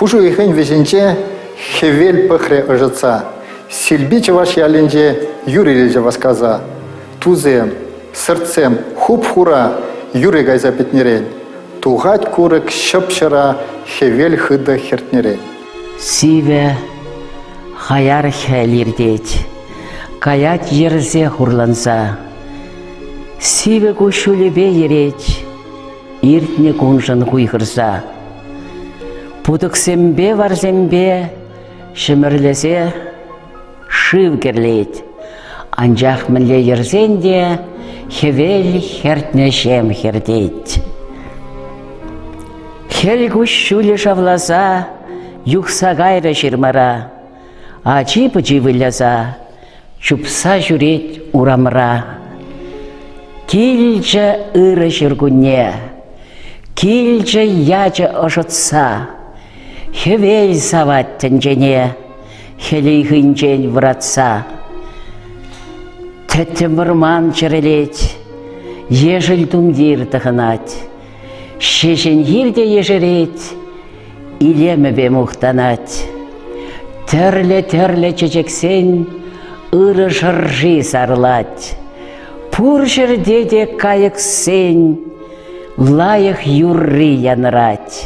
Пуш уйӑхӗн вӗҫӗнче хӗвел пӑхрӗ ӑшӑтса. Силпи чӑваш ялӗнче юр илчӗ васкаса. Тусем, сӑртсем хуп-хура юрӗ кайса пӗтнӗрен. Тухать курӑк ҫӑп-ҫӑра хӗвел хытӑ хӗртнӗрен. Сивӗ, хаяр хӗл иртет, каять йӗрсе хурланса. Сивӗ куҫҫулӗпе йӗрет, иртнӗ куншӑн хуйхӑрса. Путӑксемпе варсемпе ҫӗмӗрлесе шыв кӗрлет. Анчах мӗнле йӗрсен те хӗвел хӗртнӗ ҫем хӗртет. Хӗл куҫҫулӗ шавласа юхса кайрӗ ҫырмара. Ачи-пӑчи выляса чупса ҫӳрет урамра. Килчӗ ырӑ ҫуркунне, килчӗ ячӗ ӑшӑтса. Хӗвел савать тӗнчене, хӗл ыйхинчен вӑратса. Тӗттӗм вӑрман чӗрӗлет, ешӗл тумтир тӑхӑнать. Ҫеҫен хир те ешерет, илемӗпе мухтанать. Тӗрлӗ-тӗрлӗ чечексен ырӑ шӑрши сарӑлать. Пур ҫӗрте те кайӑксен лайӑх юрри янӑрать.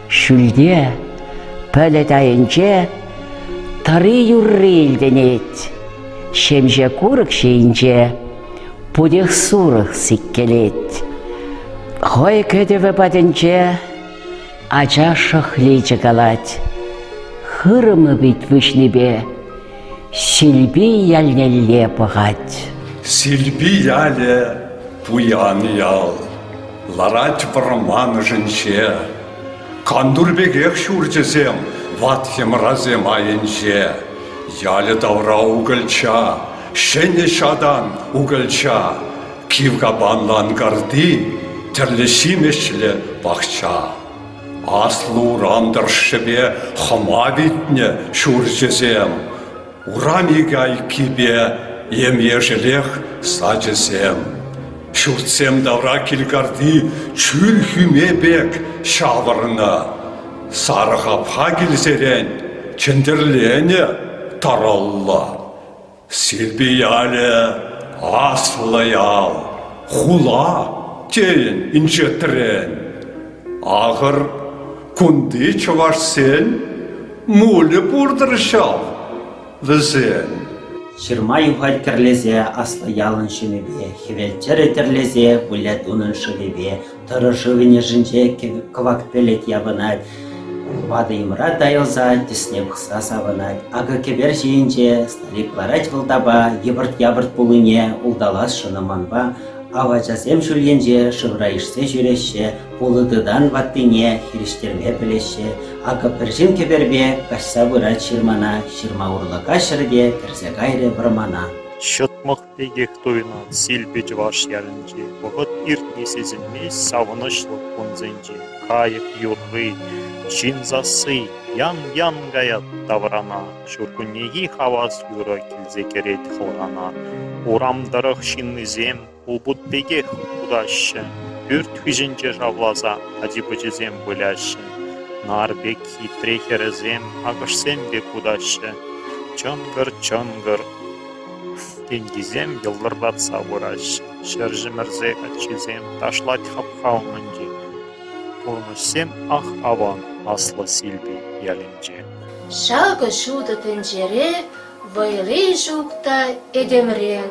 Ҫӳлте, пӗлӗт айӗнче, тӑри юрри илтӗнет. Ҫемҫе курӑк ҫийӗнче путех сурӑх сиккелет. Хӑй кӗтӗвӗ патӗнче ача шӑхличӗ калать. Хырӑмӗ пит выҫнипе Силпи ялнелле пӑхать. Силпи ялӗ пуян ял, ларать вӑрман ӑшӗнче. Кантур пекех ҫурчӗсем ват йӑмрасем айӗнче. Ялӗ тавра укӑлча, ҫӗнӗ ҫатан укӑлча, кив капанлӑ анкарти, тӗрлӗ ҫимӗҫлӗ пахча. Аслӑ урам тӑршшӗпе хӑма витнӗ ҫурчӗсем, урам икӗ айккипе ем-ешӗлех сачӗсем. Ҫуртсем тавра килкарти чӳл хӳме пек ҫавӑрнӑ. Сарӑ хапха килсерен чӗнтӗрленӗ тӑрӑллӑ. Силпи ялӗ аслӑ ял, хула тейӗн инҫетрен. Ахӑр, кунти чӑвашсен мулӗ пур-тӑр ҫав вӗсен. Ҫырма юхать кӗрлесе аслӑ ялӑн ҫумӗпе, хӗвел чӗрӗ тӗрлесе вылять унӑн шывӗпе, Тӑрӑ шывӗн ӑшӗнче кӑвак пӗлӗт явӑнать. Ватӑ йӑмра тайӑлса тӗсне пӑхса савӑнать. Акӑ кӗпер ҫийӗнче старик ларать вӑлтапа, йӑпӑрт-япӑрт пулине улталасшӑн ӑманпа. Ав ачасем ҫӳл енче шывра ишсе ҫӳреҫҫӗ, пулӑ тытан ваттине хирӗҫтерме пӗлеҫҫӗ. Акӑ пӗр ҫын кӗперпе каҫса пырать ҫырмана, ҫырма урлӑ каҫрӗ те кӗрсе кайрӗ вӑрмана. Ҫӑтмӑх пекех туйӑнать Силпи чӑваш ялӗнче. Вӑхӑт иртни сисӗнмест савӑнӑҫлӑ кунсенче. Кайӑк юрри, ҫын сасси ян-ян каять таврана. Ҫуркуннехи хавас юрӑ килсе кӗрет хӑлхана. Урам тӑрӑх ҫыннисем улпут пекех утаҫҫӗ. Пӳрт хыҫӗнче шавласа ачи-пӑчисем выляҫҫӗ. Нар пек хитре хӗрӗсем акӑшсем пек утаҫҫӗ. Чӑнкӑр-чӑнкӑр Тенкисем йӑлтӑртатса пыраҫҫӗ, ҫӗр ҫӗмӗрсе каччисем ташлать хапха умӗнче. Пурнӑҫсем ах аван Аслӑ Силпи ялӗнче. Ҫакӑ ҫутӑ тӗнчере вӑйли ҫук та этемрен,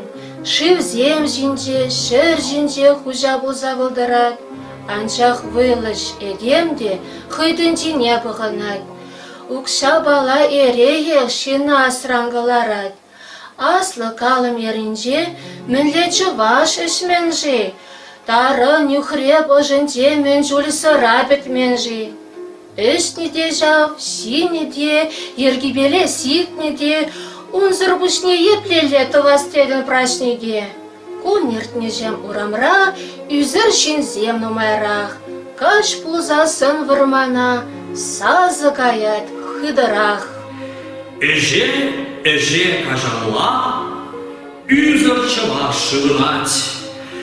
шывсем ҫинче, ҫӗр ҫинче хуҫа пулса вӑл тӑрать. Анчах вӑйлӑ этем те хӑй тӗнчине пӑхӑнать. Укҫапала эрехех ҫынна асран кӑларать. Аслӑ Калӑм ерӗнче мӗнле чӑваш ӗҫмен-ши? Тарӑн нӳхреп ӑшӗнче мӗн чуль сӑра пӗтмен-ши? Ӗҫнӗ те ҫав, ҫинӗ те, йӗркипеле сикнӗ те, унсӑр пуҫне еплелле тӑвас тетӗн праҫнике? Кун иртнӗҫем урамра ӳсӗр ҫынсем нумайрах. Каҫ пулсассӑн вӑрмана сасӑ каять хытӑрах. Ӗҫе, ӗҫе каҫалла ӳсӗр чӑваш шывӑнать.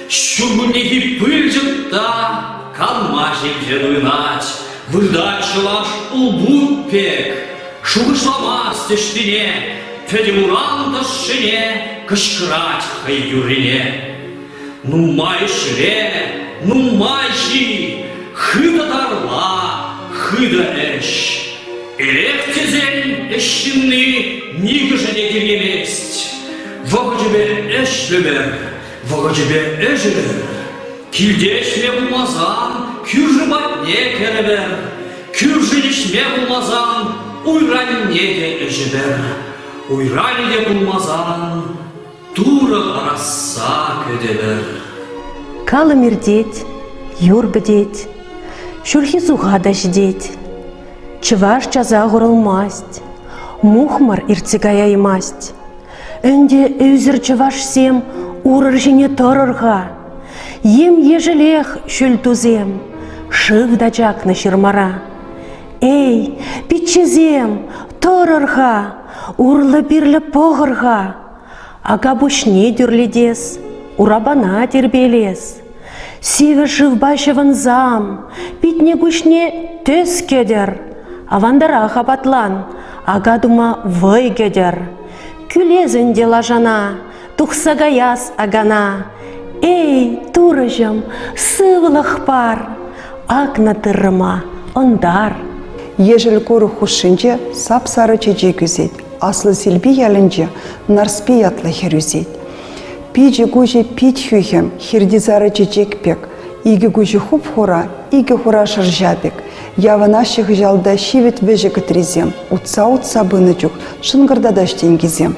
Ҫуркуннехи пылчӑк та канма ҫемҫе туйӑнать. Выртать чӑваш улпут пек, шухӑшламасть ӑҫтине, пӗтӗм урам тӑршшӗне кӑшкӑрать хӑй юррине. Нумай ӗҫре, нумай ҫи, хытӑ тарла, хытӑ ӗҫ. Эрех тесен ӗҫ ҫынни нихӑшӗ те тиркемест. Вӑхӑчӗпе ӗҫлӗмӗр, вӑхӑчӗпе ӗҫӗмӗр. Килте ӗҫме пулмасан кӳршӗ патне кӗрӗпӗр, кӳршӗ ӗҫме пулмасан уйранне те ӗҫӗпӗр, уйранӗ те пулмасан Турӑ парасса кӗтӗпӗр. Калӑм иртет, юр пӗтет, ҫурхи суха та ҫитет. Чӑваш часах урӑлмасть, мухмӑр иртсе каяймасть. Ӗнтӗ ӳсӗр чӑвашсем урӑр ҫине тӑрӑр-ха. Ем-ешӗлех ҫӳл тусем, шыв та чакнӑ ҫырмара. Эй, пиччесем, тӑрӑр-ха, урлӑ-пирлӗ пӑхӑр-ха. Ака пуҫне тӳрлетес, урапана тирпейлес. Сивӗ шывпа ҫӑвӑнсам, питне-куҫне тӗс кӗтӗр. Авантарах апатлан, ака тума вӑй кӗтӗр. Кӳлес ӗнтӗ лашана, тухса каяс акана. Эй, турӑҫӑм, сывлӑх пар, акнӑ тыррӑма ӑнтар. Ешӗл курӑк хушшинче сап-сарӑ чечек ӳсет. Аслӑ Силпи ялӗнче Нарспи ятлӑ хӗр ӳсет. Пичӗ-куҫӗ пит хӳхӗм, хирти сарӑ чечек пек. Икӗ куҫӗ хуп-хура, икӗ хура шӑрҫа пек. Явӑнаҫҫӗ хыҫалта ҫивӗт вӗҫӗ кӗтрисем, утса-утса пынӑ чух шӑнкӑртатаҫ тенкисем.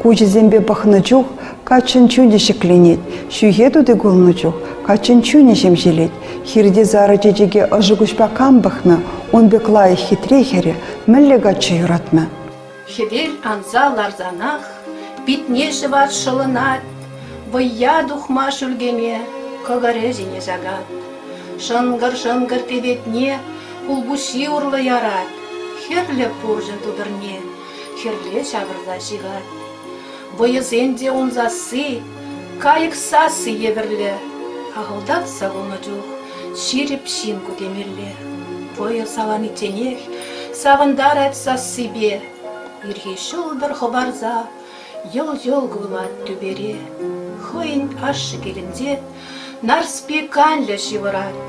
Куҫӗсемпе пӑхнӑ чух каччӑн чунӗ ҫӗкленет, ҫӳхе тути кулнӑ чух каччӑн чунӗ ҫемҫелет. Хирти сарӑ чечеке ӑшӑ куҫпа кам пӑхмӗ, ун пек лайӑх хитре хӗре мӗнле каччӑ юратмӗ? Хӗвел анса ларсанах питне ҫӑвать шӑлӑнать, вӑййа тухма шӳлкеме кӑкӑрӗ ҫине ҫакать. Шӑнкӑр-шӑнкӑр теветне хулпуҫҫи урлӑ ярать, хӗрлӗ пурҫӑн тутӑрне хӗрле ҫавӑрса ҫыхать. Вӑйӑсен те ун сасси кайӑк сасси евӗрлӗ, ахӑлтатса кулнӑ чух ҫирӗп ҫын ку темелле. Вӑйӑ саланичченех савӑнтарать сассипе, ирхи ҫӑлтӑр хӑпарса йӑл-йӑл кулать тӳпере. Хӑйӗн ашшӗ килӗнче Нарспи канлӗ ҫывӑрать,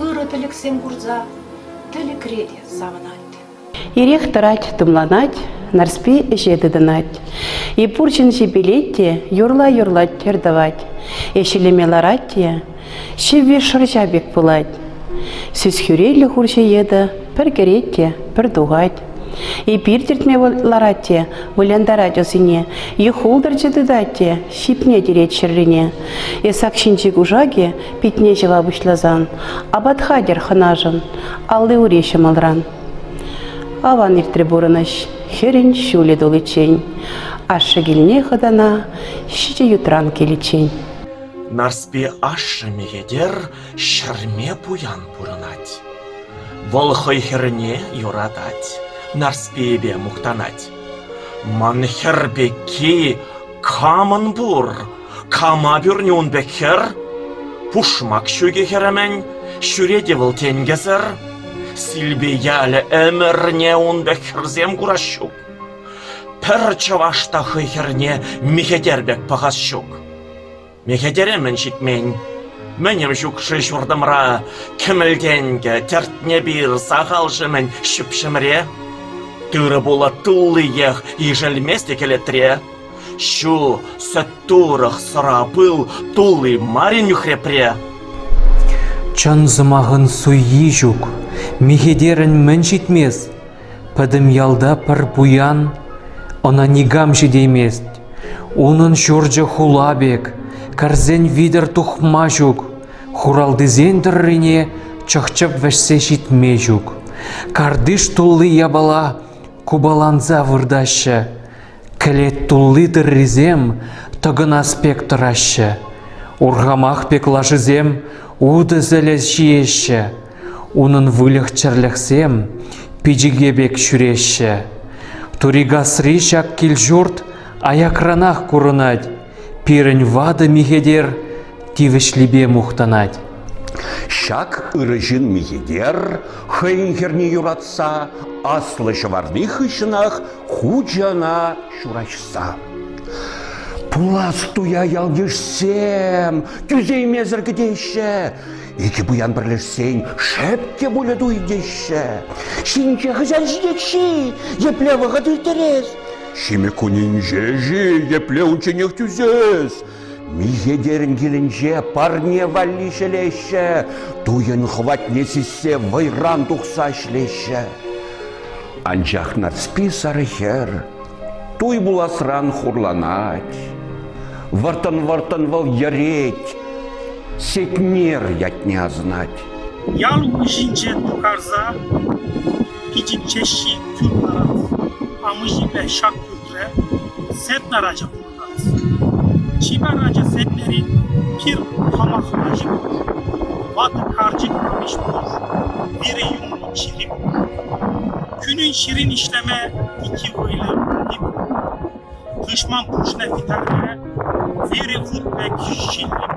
ырӑ тӗлӗксем курса тӗлӗкре те савӑнать. Ирех тӑрать, тумланать, Нарспи ӗҫе тытӑнать. И пур ҫын ҫипелет те юрла-юрла тӗр тӑвать. Ӗҫлеме ларать те ҫӗвви шӑрҫа пек пулать. Сӳс хӳреллӗ хурҫӑ йытӑ пӗр кӗрет те пӗр тухать. Эпир тӗртме ларать те вылянтарать ӑсине, е хултӑрчӑ тытать те ҫипне тирет ҫӗррине. Эсак ҫинчи кушакӗ питне ҫӑва пуҫласан апат хатӗр хӑнашӑн, алли-ури ҫӑмӑлран. Аван иртрӗ пурӑнӑҫ, хӗрӗн ҫулӗ туличчен. Ашшӗ килне хӑтана ҫичӗ ютран киличчен. Нарспи ашшӗ Мехетер ҫӗрме пуян пурӑнать. Вӑл хӑй хӗрне юратать, Нарспипе мухтанать. Ман хӗр пекки камӑн пур? Кама пӳрнӗ ун пек хӗр? Пушмак ҫукӗ хӗрӗмӗн, ҫӳрет вӑл тенкӗсӗр. Силпи ялӗ ӗмӗрне ун пек хӗрсем курас ҫук. Пӗр чӑваш та хӑй хӗрне Михетер пек пӑхас ҫук. Михетере мӗн ҫитмен? Мӗнӗм ҫук-ши ҫуртӑмра? Кӗмӗл тенкӗ, тӗртнӗ пир, сахал-ши-мӗн ҫӳпҫӗмре? Тырӑ-пулӑ туллиех ишӗлмест те кӗлетре. Ҫу, сӗт-турӑх, сӑра, пыл тулли мар-и нӳхрепре? Чӑн сӑмахӑн суййи ҫук, Михетерӗн мӗн ҫитмест? Пӗтӗм ялта пӗр пуян, ӑна никам ҫитеймест. Унӑн ҫурчӗ хула пек, кӗрсен витӗр тухма ҫук. Хуралтисен тӑррине чӑх-чӗп вӗҫсе ҫитме ҫук. Картиш тулли япала купаланса выртаҫҫӗ. Кӗлет тулли тыррисем тӑкӑнас пек тӑраҫҫӗ. Урхамах пек лашисем утӑ сӗлӗ ҫиеҫҫӗ. Унӑн выльӑх-чӗрлӗхсем пичӗке пек ҫӳреҫҫӗ. Турикасри ҫак кил-ҫурт аякранах курӑнать. Пирӗн ватӑ Михетер тивӗҫлипе мухтанать. Ҫак ырӑ ҫын Михетер хӑйӗн хӗрне юратса аслӑ ҫӑварни хыҫҫӑнах хучӗ ӑна ҫураҫса. Пулас туя ял-йышсем тӳсеймесӗр кӗтеҫҫӗ. Икӗ пуян пӗрлешсен шеп те пулӗ туй теҫҫӗ. Ҫинче хӑҫан ҫитет-ши? Епле вӑхӑт ирттерес? Ҫимӗк кунӗнче-ши епле унчченех тӳсес? Михетерӗн килӗнче парне валли ҫӗлеҫҫӗ, туйӑн хӑватне сиссе вӑйран тухса ӗҫлеҫҫӗ. Анчах Нарспи сарӑ хӗр туй пуласран хурланать. Вӑрттӑн-вӑрттӑн вӑл йӗрет, Сетнер ятне асӑнать. Ял хуҫинче тукарса пичӗкчеҫҫи пӳрт ларать. Амӑшӗпе ҫак пӳртре Сетнер ача пурӑнать. Чипер ача Сетнерӗн пир хамах ачи пур. Ватӑ карчӑк амӑш пур, вире юнлӑ чирӗ пур. Кунӗн-ҫӗрӗн ӗҫлеме икки вӑйлӑ али пур. Тӑшман пуҫне питӗрме вире хут пек ҫилли пур.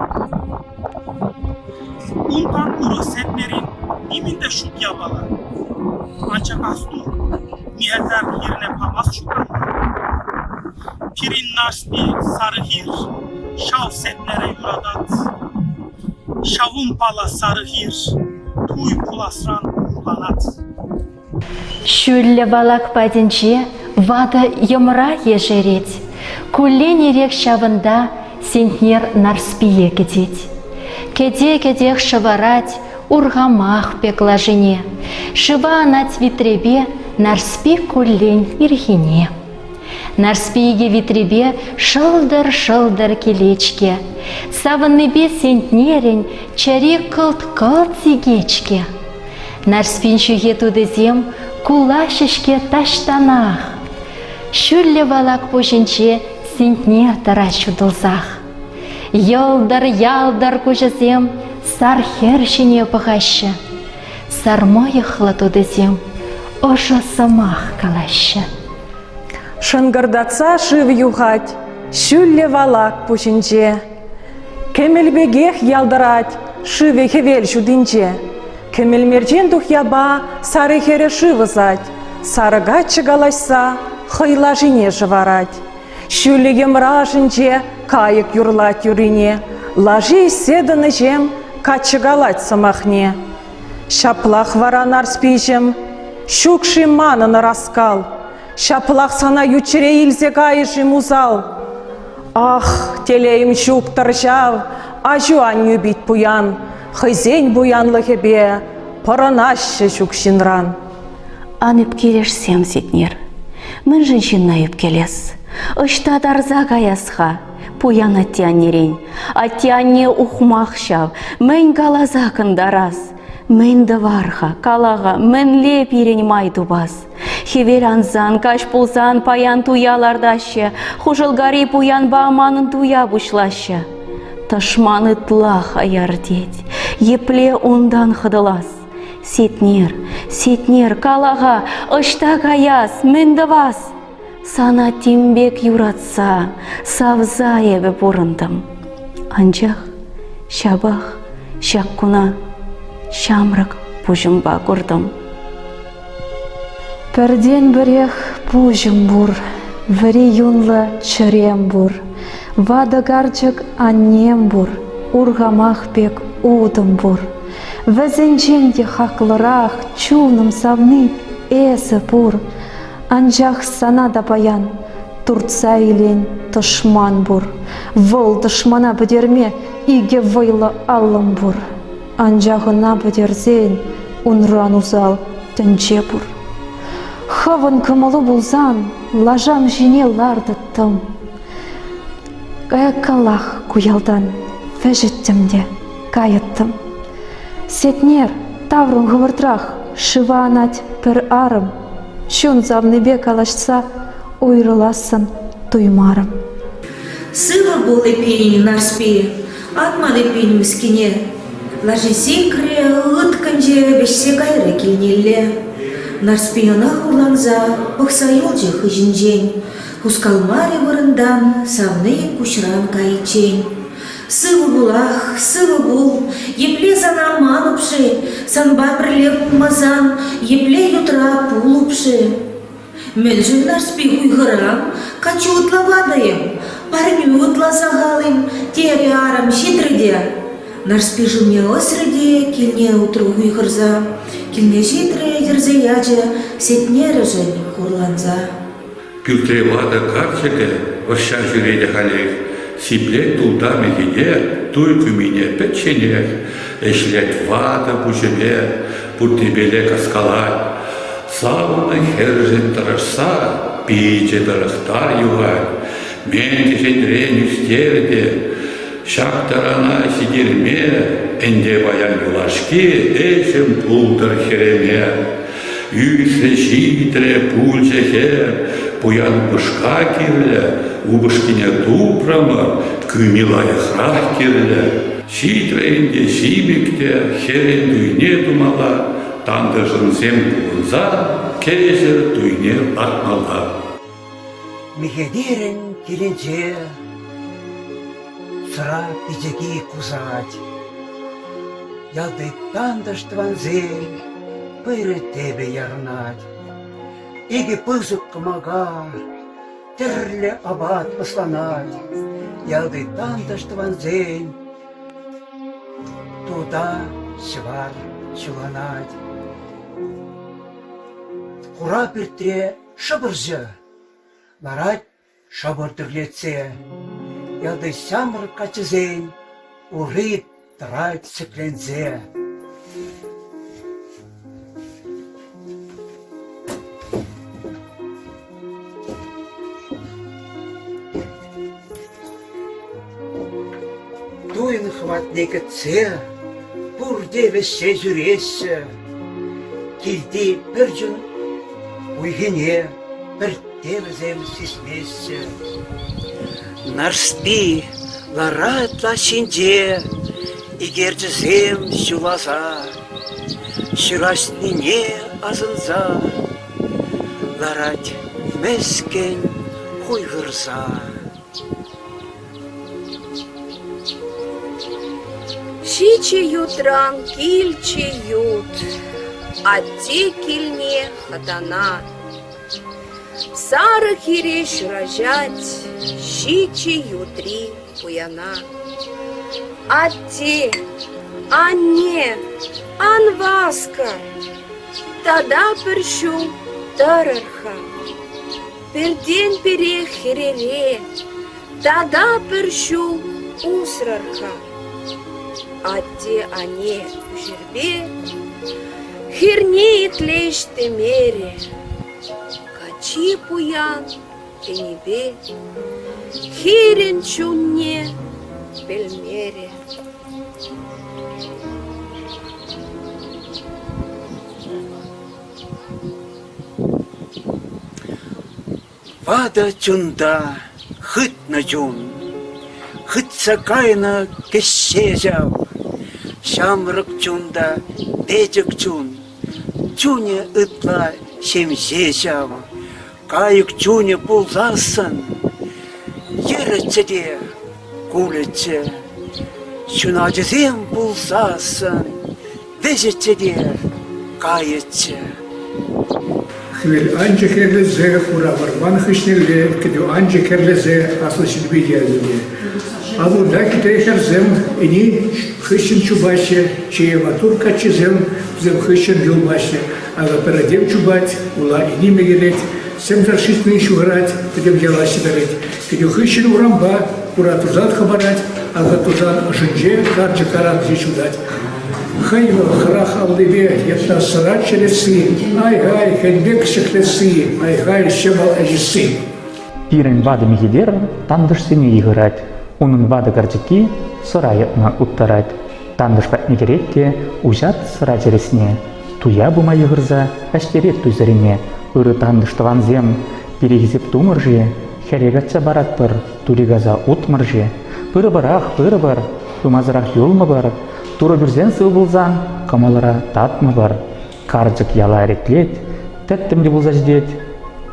Унтан урӑх Сетнерӗн нимӗн те ҫук япала. Анчах асту, Михетер хирне памасть шутланма. Пирӗн Нарспи сарӑ хир ҫав Сетнере юратать. Ҫавӑнпала сарӑ хир туй пуласран хурланать. Ҫӳллӗ валак патӗнче ватӑ йӑмра ешерет. Куллен ирех ҫавӑнта Сентнер Нарспие кӗтет. Кӗте-кӗтех шӑварать урхамах пек лашине. Шыва анать витрепе Нарспи куллен ирхине. Нарспи икӗ витрепе шӑлтӑр-шӑлтӑр килет-ҫке. Савӑннипе Сентнерӗн чӗри кӑлт-кӑлт сикет-ҫке. Нарспин ҫӳхе тутисем кулаҫҫӗ-ҫке таҫтанах. Ҫӳллӗ валак пуҫӗнче Сентнер тӑрать ҫутӑлсах. Йӑлтӑр-ялтӑр куҫӗсем сар хӗр ҫине пӑхаҫҫӗ. Сар мӑйӑхлӑ тутисем ӑшӑ сӑмах калаҫҫӗ. Шӑнкӑртатса шыв юхать ҫӳллӗ валак пуҫӗнче. Кӗмӗл пекех ялтӑрать шывӗ хӗвел ҫутинче. Кӗмӗл мерчен тухьяпа сарӑ хӗрӗ шыв ӑсать, сарӑ каччӑ калаҫса хӑй лашине шӑварать. Ҫӳллӗ йӑмра ӑшӗнче кайӑк юрлать юррине, лаши ӗҫсе тӑнӑҫем каччӑ калать сӑмахне. Ҫаплах вара Нарспиҫӗм, ҫук-ши манӑн ӑраскал? Ҫаплах сана ют ҫӗре илсе кайӗ-шим усал? Ах, телейӗм ҫук-тӑр ҫав, аҫу-аннӳ пит пуян, хӑйсен пуянлӑхӗпе пӑрӑнаҫҫӗ ҫук ҫынран. Ан ӳпкелешсем, Сетнер. Мӗншӗн ҫынна ӳпкелес? Ӑҫта тарса каяс-ха пуян атте-аннерен? Атте-анне ухмах ҫав, мӗн каласа кӑнтарас? Мӗн тӑвар-ха, кала-ха, мӗнле пирӗн май тупас? Хӗвел ансан, каҫ пулсан паян туя лартаҫҫӗ, Хушӑлкари пуянпа манӑн туя пуҫлаҫҫӗ. Тӑшман ытла хаяр тет, епле унтан хӑтӑлас? Сетнер, Сетнер, кала-ха, ӑҫта каяс, мӗн тӑвас? Сана тем пек юратса, савса эпӗ пурӑнтӑм. Анчах ҫапах ҫак куна ҫамрӑк пуҫӑмпа куртӑм. Пӗртен-пӗрех пуҫӑм пур, вӗри юнлӑ чӗрем пур, ватӑ карчӑк аннем пур, урхамах пек утӑм пур. Вӗсенчен те хаклӑрах чунӑм савни эсӗ пур. Анчах сана та паян туртса илен тӑшман пур. Вӑл тӑшмана пӗтерме икӗ вӑйлӑ аллӑм пур. Анчах ӑна пӗтерсен унран усал тӗнче пур. Хӑвӑн кӑмӑлу пулсан лашам ҫине лартӑттӑм. Каяккаллах ку ялтан вӗҫӗттӗм те кайӑттӑм. Сетнер, таврӑн хӑвӑртрах, шыва анать пӗр арӑм. Чун савнипе калаҫса уйрӑлассӑн туймарӑм. Сывӑ пул эппин, Нарспи, ан ман эппин мӗскӗне. Лаши сикрӗ, ыткӑнчӗ, вӗҫсе кайрӗ килнелле. Нарспи ӑна хурланса пӑхса юлчӗ хыҫӗнчен. Хускалмарӗ вырӑнтан савни куҫран кайиччен. Сывӑ пулах, сывӑ пул, епле сана манӑп-ши? пулӑп-ши? Санпа пӗрле пулмасан епле ютра пулӑп-ши? Мӗншӗн Нарспи хуйхӑран? Каччу ытла ватӑ-им? Парнӳ ытла сахал-им? терӗ арӑм ҫитрӗ те. Нарспи шывне ӑсрӗ те килне утрӗ хуйхӑрса. Килне ҫитрӗ, йӗрсе ячӗ Сетнерӗшӗн хурланса. Пӳртре ватӑ карчӑкӗ вӑрҫа ҫӳренӗ халех, сиплет тулта михӗне, туй кӳмине пӗчченех, ӗҫлет ватӑ пуҫӗпе, пурттипеле каскалать. Савнӑ хӗршӗн тӑрӑшса пичӗ тӑрӑх тар юхать. Мен кӗҫенрен ӳстерӗ те Ҫак тарана ҫитерме ӗнтӗ паян юлашки ӗҫӗм пултӑр хӗреме. Ӳсрӗ ҫитрӗ пулчӗ хӗр, пуян упӑшка кирлӗ, упӑшкине тупрӑмӑр, кӳми лайӑхрах кирлӗ. Ҫитрӗ ӗнтӗ ҫимӗк те хӗрӗн туйне тумалла, тантӑшӑмсем пухӑнса кӗҫӗр туйне лартмалла. Михетерӗн килӗнче сӑра пичеки кусать. Ялти тантӑш тӑвансен пырӗ тӗпӗ ярӑнать. Икӗ пысӑк кӑмака тӗрлӗ апат ӑсланать. Ялти тантӑш тӑвансен тута ҫӑвар ҫуланать. Хура пӳртре шӑпӑрҫӑ ларать шӑпӑр тӳрлетсе. Ялти ҫамрӑк каччӑсен ури тӑрать ҫӗкленсе. Туйӑн хӑватне кӗтсе пурте вӗҫсе ҫӳреҫҫӗ. Килти пӗр чун хуйхине пӗртте вӗсем сисмеҫҫӗ. Нарспи ларать лаҫ ҫинче икерчӗсем ҫуласа, ҫураҫнине асӑнса ларать мӗскӗн хуйхӑрса. Ҫичӗ ютран килчӗ ют, атте килне хӑтана. Сарӑ хире ҫураҫать ҫичӗ ютри пуяна. Атте, анне, ан васкӑр, тата пӗр ҫул тӑрӑр-ха. Пиртен-пирех хӗрере тата пӗр ҫул усрӑр-ха. Атте-анне ҫӗрпе хӗрне итлеҫ темерӗ. Каччи пуян тенипе хӗрӗн чунне пӗлмерӗ. Ватӑ чунта хытнӑ чун, хытса кайнӑ кӗҫҫе ҫав. Ҫамрӑк чун та пӗчӗк чун, чунӗ ытла ҫемҫе ҫав. Кайӑк чунӗ пулсассӑн йӗрӗччӗ те кулӗччӗ. Ҫуначӗсем пулсассӑн вӗҫӗччӗ те кайӗччӗ. Хӗвел анчӗ хӗрлесе, хура вӑрман хыҫнелле, кӗтӳ анчӗ кӗрлесе Аслӑ Ҫилпи ялӗнче. Авӑнта хитре хӗрсем ӗни хыҫҫӑн чупаҫҫӗ, чее маттур каччӑсем вӗсем хыҫҫӑн юлмаҫҫӗ. Акӑ пӗр этем чупать, ула ӗни мӗкӗрет, сӗмсӗр шӳтни ҫухӑрать, пӗтӗм яла ҫӗмӗрет. Кӗтӳ хыҫҫӑн урампа хура тусан хӑпарать, акӑ тусан ӑшӗнче карчӑк аран ҫутать. Хӑй вӑл хӑрах аллипе йӑтса сӑра чӗресси, ай-хай, хӗн пек ҫӗклесси, ай-хай, ҫӑмӑл ӗҫесси. Пирӗн ватӑ Михетер тантӑшсене йыхӑрать, унӑн ватӑ карчӑкки сӑра йӑтма уттарать. Тантӑш патне кӗрет те уҫать сӑра чӗресне, туя пыма йыхӑрса ӗҫтерет туйсӑрине. Ырӑ тантӑш тӑвансем, пире хисеп тумӑр-ши? Хӗре качча паратпӑр, Турикаса утмӑр-ши? Пырӑпӑрах, пырӑпӑр, пымасӑрах юлмӑпӑр. Турӑ пӳрсен сыв пулсан, кӑмӑлӑра татмӑпӑр. Карчӑк яла ӗретлет, тӗттӗм те пулса ҫитет.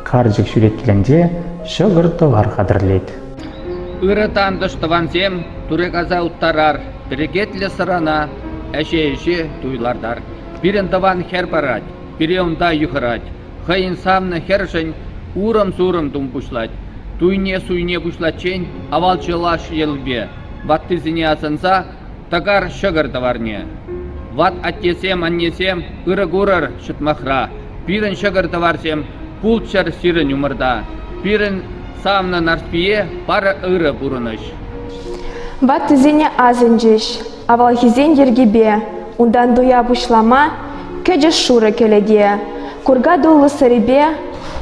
Карчӑк ҫӳрет килӗнче ҫӑкӑр-тӑвар хатӗрлет. Ырӑ тантӑш тӑвансем, Турикаса уттарар, перекетлӗ сӑрана. Ӗҫе-ӗҫе туй лартар. Пирӗн тӑван хӗр парать, пире унта йыхӑрать. Хӑйӗн савнӑ хӗршӗн урӑм-сурӑм тум пуҫлать. Туйне-суйне пуҫлаччен авал чӑваш йӑлипе ваттисене асӑнса тӑкар ҫӑкӑр тӑварне. Ват аттесем, аннесем, ырӑ курӑр ҫӑтмахра. Пирӗн ҫӑкӑр тӑварсем пулччӑр сирӗн умӑрта. Пирӗн савнӑ Нарспие пар ырӑ пурӑнӑҫ. Ваттисене асӑнчӗҫ авалхисен йӗркипе, унтан туя пуҫлама кӗчӗҫ шурӑ кӗлете. Курка туллӑ сӑрипе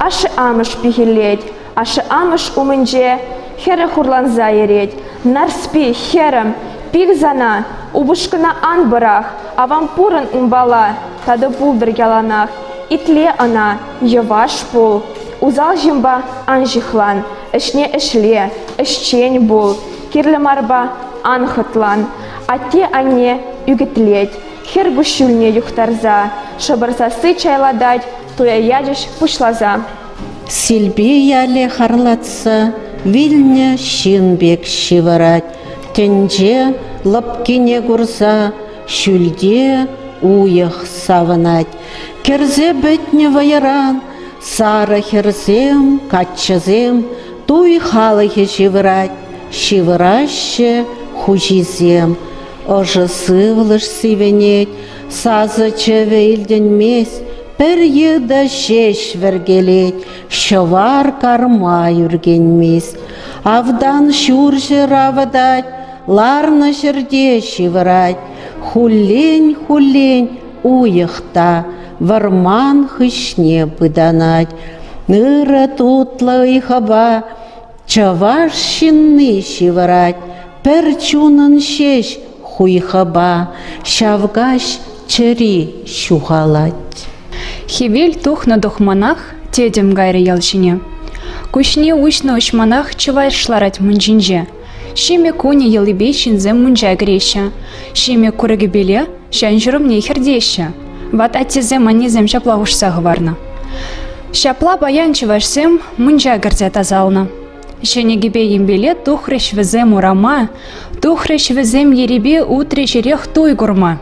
ашшӗ-амӑш пехиллет, ашшӗ-амӑш умӗнче хӗрӗ хурланса йӗрет. Нарспи, хӗрӗм, пил сана, упӑшкӑна ан пӑрах, аван пурӑн унпала, тату пултӑр яланах. Итле ӑна, йӑваш пул, усал ҫынпа ан ҫыхлан, ӗҫне ӗҫле, ӗҫчен пул, кирлӗ марпа ан хӑтлан. Атте-анне ӳкӗтлет, хӗр куҫҫульне юхтарса, шӑпӑр сасси чайлатать, туя ячӗҫ пуҫласа. Силпи ялӗ харлатса вилнӗ ҫын пек ҫывӑрать. Тӗнче лӑпкине курса ҫӳлте уйӑх савӑнать. Кӗрсе пӗтнӗ вӑйӑран сарӑ хӗрсем, каччӑсем туй халӑхӗ ҫывӑрать. Ҫывӑраҫҫӗ хуҫисем. Ӑшӑ сывлӑш сивӗнет, сасӑ-чӗвӗ илтӗнмест, пӗр йытӑ ҫеҫ вӗркелет, ҫӑвар карма ӳркенмест. Автан ҫурҫӗр авӑтать, ларнӑ ҫӗрте ҫывӑрать. Хуллен-хуллен уйӑх та вӑрман хыҫне пытанать. Ырӑ тутлӑ ыйхӑпа Чӑваш ҫынни ҫывӑрать, пӗр чунӑн ҫеҫ хуйхӑпа ҫав каҫ чӗри ҫухалать. Хӗвел тухнӑ-тухманах тӗтӗм кайрӗ ял ҫине. Куҫне уҫнӑ-уҫманах чӑваш ларать мунчинче. Ҫимӗк кунӗ йӑлипе ҫынсем мунча кӗреҫҫӗ. Ҫимӗк курӑкӗпеле ҫан-ҫурӑмне хӗртеҫҫӗ. Ват аттесем-аннесем ҫапла хушса хӑварнӑ. Ҫапла паян чӑвашсем мунча кӗрсе тасалнӑ. Ҫӗнӗ кӗпе-йӗмпеле тухрӗҫ вӗсем урама, тухрӗҫ вӗсем ерипе утрӗҫ эрех туй курма.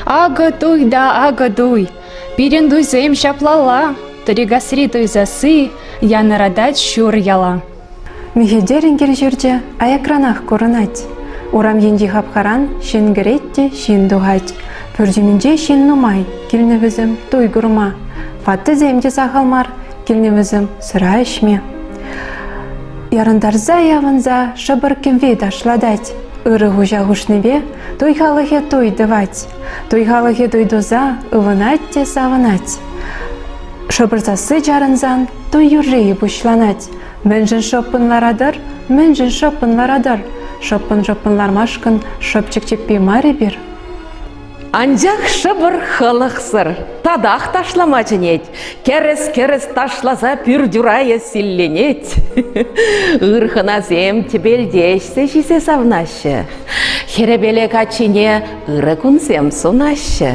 Акӑ туй та акӑ туй, пирӗн туйсем ҫаплалла, Тӑрикасри туй сасси янӑратать ҫур яла. Михетерӗн кил-ҫурчӗ аякранах курӑнать. Урам енчи хапхаран ҫын кӗрет те ҫын тухать. Пӳртӗмӗнче ҫын нумай, килнӗ вӗсем туй курма. Ваттисем те сахал мар, килнӗ вӗсем сӑра ӗҫме. Ярӑнтарса явӑнса шӑпӑр кӗвви ташлатать. Ырӑ хуҫа хушнипе туй халӑхӗ туй тӑвать. Туй халӑхӗ туй туса ывӑнать те савӑнать. Шӑпӑр сасси чарӑнсан туй юррийӗ пуҫланать. Мӗншӗн шӑппӑн ларатӑр? Мӗншӗн шӑппӑн ларатӑр? Шӑппӑн-шӑппӑн лармашкӑн шӑпчӑк чӗппи мар эпир. Анчах шӑпӑр хӑлӑхсӑр, татах ташлама чӗнет. Кӗрӗс-кӗрӗс ташласа пӳрт урайӗ силленет. Ыр хӑнасем тӗпелте ӗҫсе ҫисе савнаҫҫӗ. Хӗрӗпеле каччине ырӑ кунсем сунаҫҫӗ.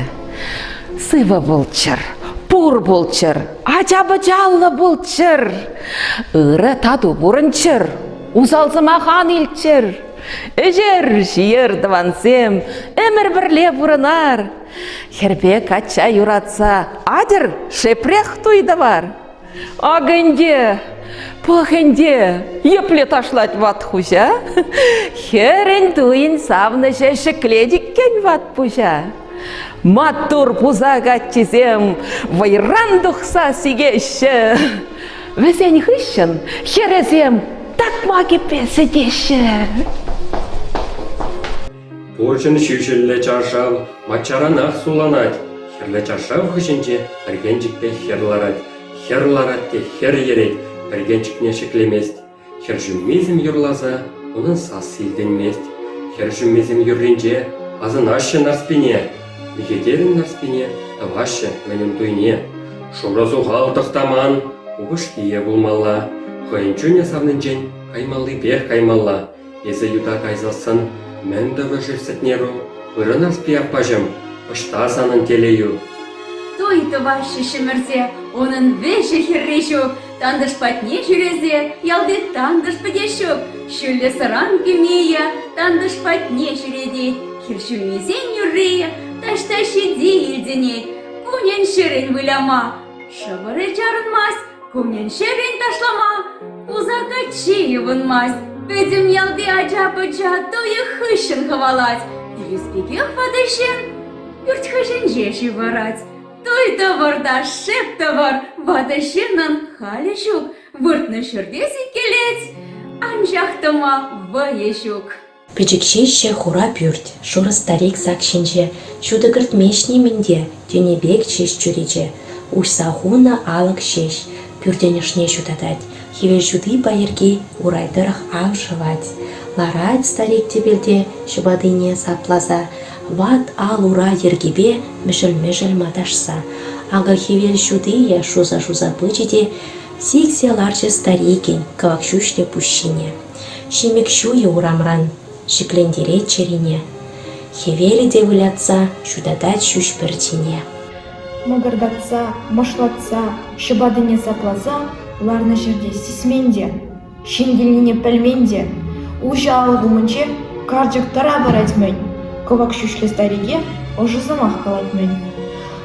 Сывӑ пулччӑр, пур пулччӑр, ача-пӑчаллӑ пулччӑр, ырӑ тату пурӑнччӑр, усал сӑмах ан илтчӗр. Ӗҫер, ҫиер, тӑвансем, ӗмӗр пӗрле пурӑнар. Хӗрпе качча юратса атьӑр шепрех туй тӑвар. Акӑ ӗнтӗ, пӑх ӗнтӗ, епле ташлать ват хуҫа. Хӗрӗн туйӗн савнӑҫӗ ҫӗклет иккен ват пуҫа. Маттур пуса каччисем вӑйран тухса сикеҫҫӗ. Вӗсен хыҫҫӑн хӗрӗсем такмакӗпе сӗтеҫҫӗ. Пурҫӑн ҫӳҫӗллӗ чаршав маччаранах сулланать. Хӗрлӗ чаршав хыҫӗнче пӗркенчӗкпе хӗр ларать. Хӗр ларать те хӗр йӗрет, пӗркенчӗкне ҫӗклемест. Хӗр ҫуммисем юрласа унӑн сасси илтӗнмест. Хӗр ҫуммисем юрринче асӑнаҫҫӗ Нарспине. Михетерӗн Нарспине тӑваҫҫӗ мӗн туйне. Шурӑ сухал Тӑхтаман упӑшкийӗ пулмалла. Хӑйӗн чунӗ савнинчен каймаллипех каймалла. Эсӗ юта кайсассӑн мӗн тӑвӗ-ши Сӗтнеру? Ырӑ Нарспи аппаҫӑм, ӑҫта санӑн телейӳ? Туй тӑваҫҫӗ ҫӗмӗрсе, унӑн вӗҫӗ-хӗрри ҫук. Тантӑш патне ҫӳресе ялти тантӑш пӗтес ҫук. Ҫӳллӗ сӑран кӳмийӗ тантӑш патне ҫӳретет. Хӗр ҫуммисен. юррийӗ таҫта ҫити илтӗнет. Кунӗн-ҫӗрӗн выляма шӑпӑрӗ чарӑнмасть, кунӗн-ҫӗрӗн ташлама пуса каччи ывӑнмасть. Пӗтӗм ялти ача-пӑча туйӑ хыҫҫӑн хӑвалать. Вилес пекех ватӑ ҫын пӳрт хыҫӗнче ҫывӑрать. Туй тӑвӑр та шеп тӑвӑр, ватӑ ҫыннӑн халӗ ҫук, выртнӑ ҫӗрте сиккелет, анчах тӑма вӑйӗ ҫук. Пӗчӗк ҫеҫҫӗ хура пӳрт, шурӑ старик сак ҫинче ҫутӑ кӗртмест нимӗн те, тенӗ пек ҫеҫ чӳрече. Уҫса хунӑ алӑк ҫеҫ пӳртӗн ӑшне ҫутатать, хӗвел ҫути пайӑрки урай тӑрӑх ав шӑвать. Ларать старик тӗпелте ҫӑпатине сапласа, ват ал-ура йӗркипе мӗшӗл-мӗшӗл маташса. Акӑ хӗвел ҫутийӗ шуса-шуса пычӗ те сиксе ларчӗ старикӗн кӑвак ҫӳҫлӗ пуҫ ҫине. Ҫимӗк ҫуйӗ урамран ҫӗклентерет чӗрине. Хӗвелӗ те вылятса ҫутатать ҫӳҫ пӗрчине. Мӑкӑртатса, мӑшлатса, ҫӑпатине сапласа ларнӑ ҫӗрте сисмен те, ҫын килнине пӗлмен те. Уҫӑ алӑк умӗнче карчӑк тӑра парать-мӗн, кӑвак ҫӳҫлӗ старике ӑшӑ сӑмах калать-мӗн.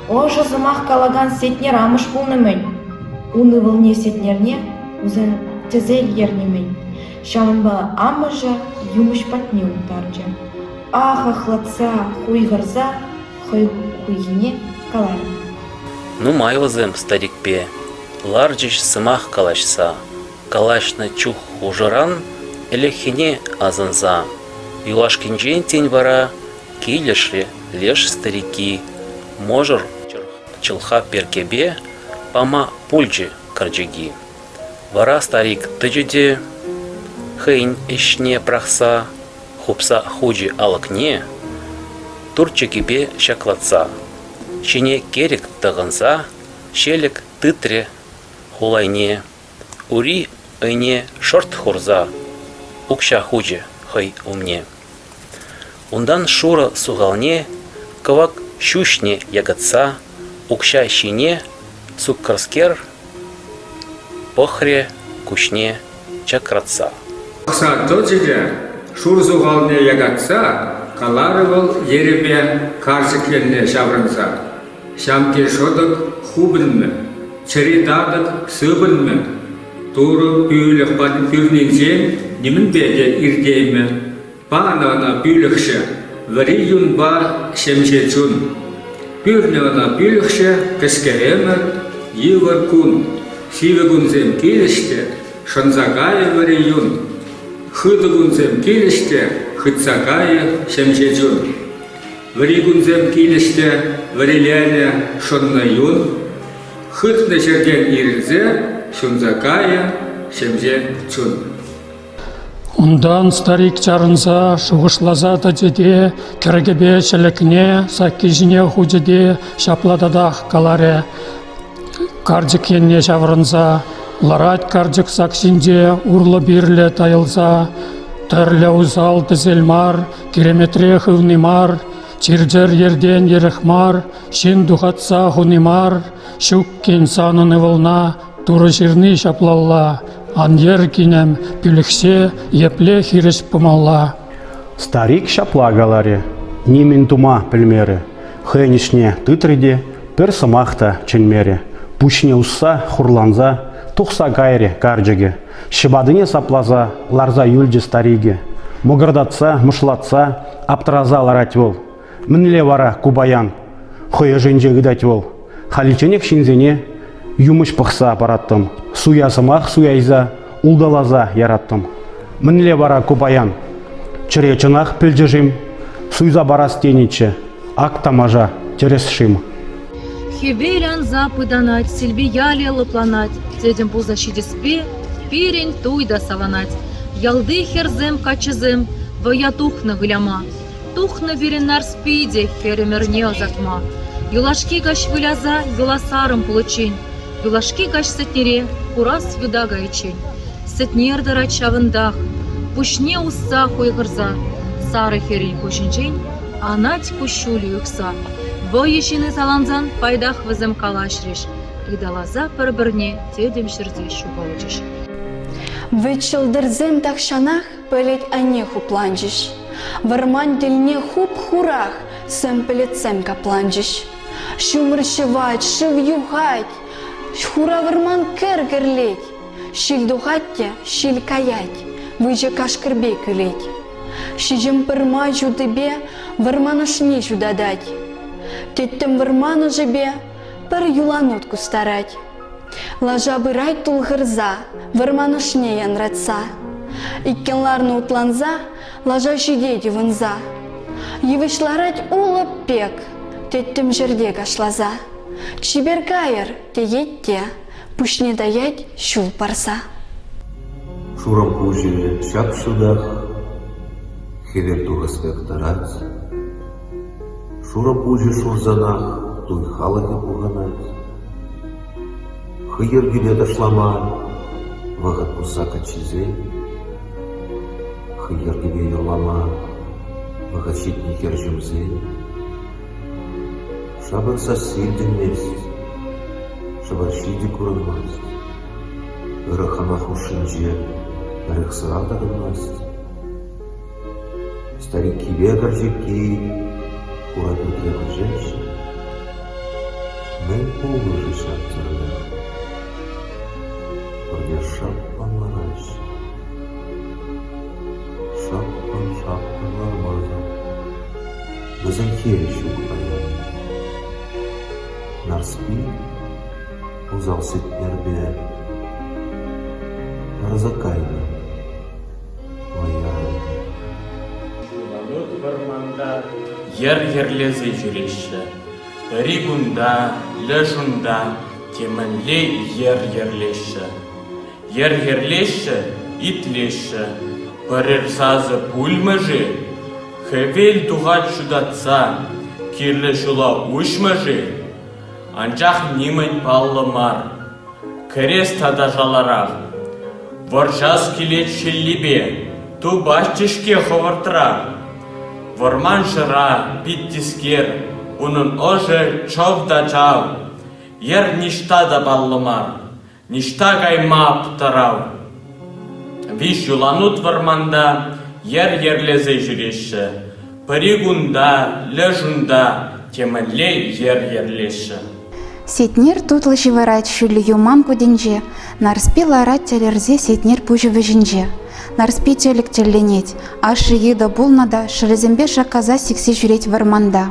Ӑшӑ сӑмах калакан Сетнер амӑш пулнӑ-мӗн. Ун ывӑлне Сетнерне усал тӗсел ернӗ-мӗн. Ҫавӑнпа амӑшӗ юмӑҫ патне уттарчӗ. Ах ахлатса, хуйхӑрса хӑй хуйхине каларӗ. Нумай вӗсем старикпе ларчӗҫ сӑмах калаҫса. Калаҫнӑ чух хушӑран ӗлӗкхине асӑнса, юлашкинчен тин вара килӗшрӗ леш старикки мӑшӑр чӑлха перкепе пама пулчӗ карчӑки. Вара старик тӑчӗ те хӑйӗн ӗҫне пӑрахса хупса хучӗ алӑкне, турчӑкӗпе ҫаклатса, ҫине кӗрӗк тӑхӑнса ҫелӗк тытрӗ хулайне, ури ӑйне шӑрт хурса укҫа хучӗ хӑй умне. Унтан шурӑ сухалне кӑвак ҫӳҫне якатса укҫа ҫине суккӑрскер пӑхрӗ куҫне чакратса. Пӑхса тӑчӗ те шур сухалне якатса каларӗ вӑл ерипе карчӑк енне ҫаврӑнса. Ҫамки шӑтӑк хупӑнмӗ, чӗри татӑк сыпӑнмӗ. Турӑ пӳлӗх пӳрнинчен нимӗнпе те иртеймӗ. Панӑ ӑна пӳлӗхҫӗ, вӗри юнпа ҫемҫе чун. Пӳрнӗ ӑна пӳлӗхҫӗ кӗске ӗмӗр, йывӑр кун. Сивӗ кунсем килӗҫ те, шӑнса кайӗ вӗри юн. Хытӑ кунсем килӗҫ те, хытса кайӗ ҫемҫе чун. Вӗри кунсем килӗҫ те, вӗриленӗ шӑннӑ юн. Хытнӑ ҫӗртен ирӗлсе ҫунса кайӗ ҫемҫе чун. Унтан старик чарӑнса шухӑшласа тӑчӗ те кӗрӗкӗпе ҫӗлӗкне сакки ҫине хучӗ те ҫапла татах каларӗ. Карчӑк енне ҫаврӑнса ларать карчӑк сак ҫинче урлӑ-пирлӗ тайӑлса. Тӗрлӗ усал тӗсел мар, киреметре хывни мар, чир-чӗр ертен ерех мар, ҫын тухатса хуни мар, ҫук-кин санӑн ывӑлна Турӑ ҫырни ҫаплалла, ан йӗр, кинӗм, пӳлӗхҫе епле хирӗҫ пымалла. Старик ҫапла каларӗ, нимӗн тума пӗлмерӗ. Хӑйӗн ӗҫне тытрӗ те пӗр сӑмах та чӗнмерӗ. Пуҫне усса, хурланса тухса кайрӗ карчӑкӗ. Ҫӑпатине сапласа ларса юлчӗ старикӗ. Мӑкӑртатса, мӑшлатса, аптраса ларать вӑл. Мӗнле вара ку паян? Хӑй ӑшӗнче ыйтать вӑл. Халичченех ҫынсене юмӑҫ пӑхса параттӑм, суя сӑмах суяйса, улталаса яраттӑм. Мӗнле вара ку паян? Чӗре чӑнах пӗлчӗ-шим? Суйса парас тенӗччӗ. Ак тамаша, тӗрӗс-шим? Хӗвел анса пытанать, Силпи ялӗ лӑпланать, тӗтӗм пулса ҫитеспе пирӗн туй та саланать. Ялти хӗрсем, каччӑсем вӑя тухнӑ выляма. Тухнӑ пирӗн Нарспи те хӗр ӗмӗрне ӑсатма. Юлашки каҫ выляса юласарӑм пуличчен, юлашки каҫ Сӗтнере курас юта кайиччен. Сӗтнер тӑрать ҫавӑнтах, пуҫне усса хуйхӑрса, сарӑ хӗрӗн куҫӗнчен анать куҫҫулӗ юхса. Вӑйӑ ҫыни салансан пайтах вӗсем калаҫрӗҫ, ыталаса пӗр-пӗрне тӗтӗм ҫӗрте ҫухалчӗҫ. Вӗт ҫӑлтӑрсем тахҫанах пӗлӗт айне хупланчӗҫ. Вӑрман тӗлне хуп-хурах. Сӗм пӗлӗтсем капланчӗҫ. Ҫумӑр ҫӑвать, шыв юхать, хура вӑрман кӗр кӗрлет. Ҫил тухать те ҫил каять, выҫӑ кашкӑр пек ӳлет. Ҫиҫӗм пӗрмай ҫутипе вӑрман ӑшне ҫутатать. Тӗттӗм вӑрман ӑшӗпе пӗр юланут кустарать. Лаша пырать тулхӑрса, вӑрман ӑшне янратса. Иккӗн ларнӑ утланса, лаша ҫитет ывӑнса. Йывӑҫ ларать улӑп пек, тӗттӗм ҫӗрте кашласа. Чипер кайӑр, теет те, пуҫне таять ҫул парса. Шурӑм пуҫӗ ҫап-ҫутах, хӗвел тухас пек тӑрать. Шурӑ пуҫӗ шурсанах туй халӑхӗ пухӑнать. Хӑй йӗркипе ташлама вӑхӑт пусса каччисен, хӑй йӗркипе юрлама вӑхӑт ҫитнӗ хӗрҫумсен. Шӑпӑр сасси илтӗнмест, шӑпӑр ҫити курӑнмасть. Ырӑ хӑна хушшинче эрех-сӑра тӑкӑнмасть. Стариккипе кӗрчекки хура пӳртре вӗҫеҫҫӗ. Мӗн пулнӑ-ши ҫак тӗрлӗх? Пурте шӑппӑн лараҫҫӗ. Шӑппӑн-шаппӑн лармасӑр вӗсен хӗрӗ ҫук паян. Нарспи усал Сетнерпе тарса кайнӑ. Юланут вӑрманта йӗр йӗрлесе ҫӳреҫҫӗ. Пӗри кунта, леш унта темӗнле йӗр йӗрлеҫҫӗ. Йӗр йӗрлеҫҫӗ, итлеҫҫӗ. Пӗрер сасӑ пулмӗ-ши? Хӗвел тухать ҫутатса, кирлӗ ҫула уҫмӗ-ши? Анчах нимӗн паллӑ мар. Кӗрес тата шаларах. Вӑрҫас килет ҫиллипе, тупаҫҫӗ-ҫке хӑвӑртрах. Вӑрман ҫӑра, пит тискер, унӑн ӑшӗ чӑв та чав. Йӗр ниҫта та паллӑ мар, ниҫта кайма аптӑрав. Виҫ юланут вӑрманта йӗр йӗрлесе ҫӳреҫҫӗ. Пӗри кунта, леш унта темӗнле йӗр йӗрлеҫҫӗ. Сетнер тутлӑ ҫывӑрать ҫӳллӗ юман кутӗнче, Нарспи ларать тӗлӗрсе Сетнер пуҫӗ вӗҫӗнче. Нарспи тӗлӗк тӗлленет, ашшӗ йытӑ пулнӑ та шӑлӗсемпе шаккаса сиксе ҫӳрет вӑрманта.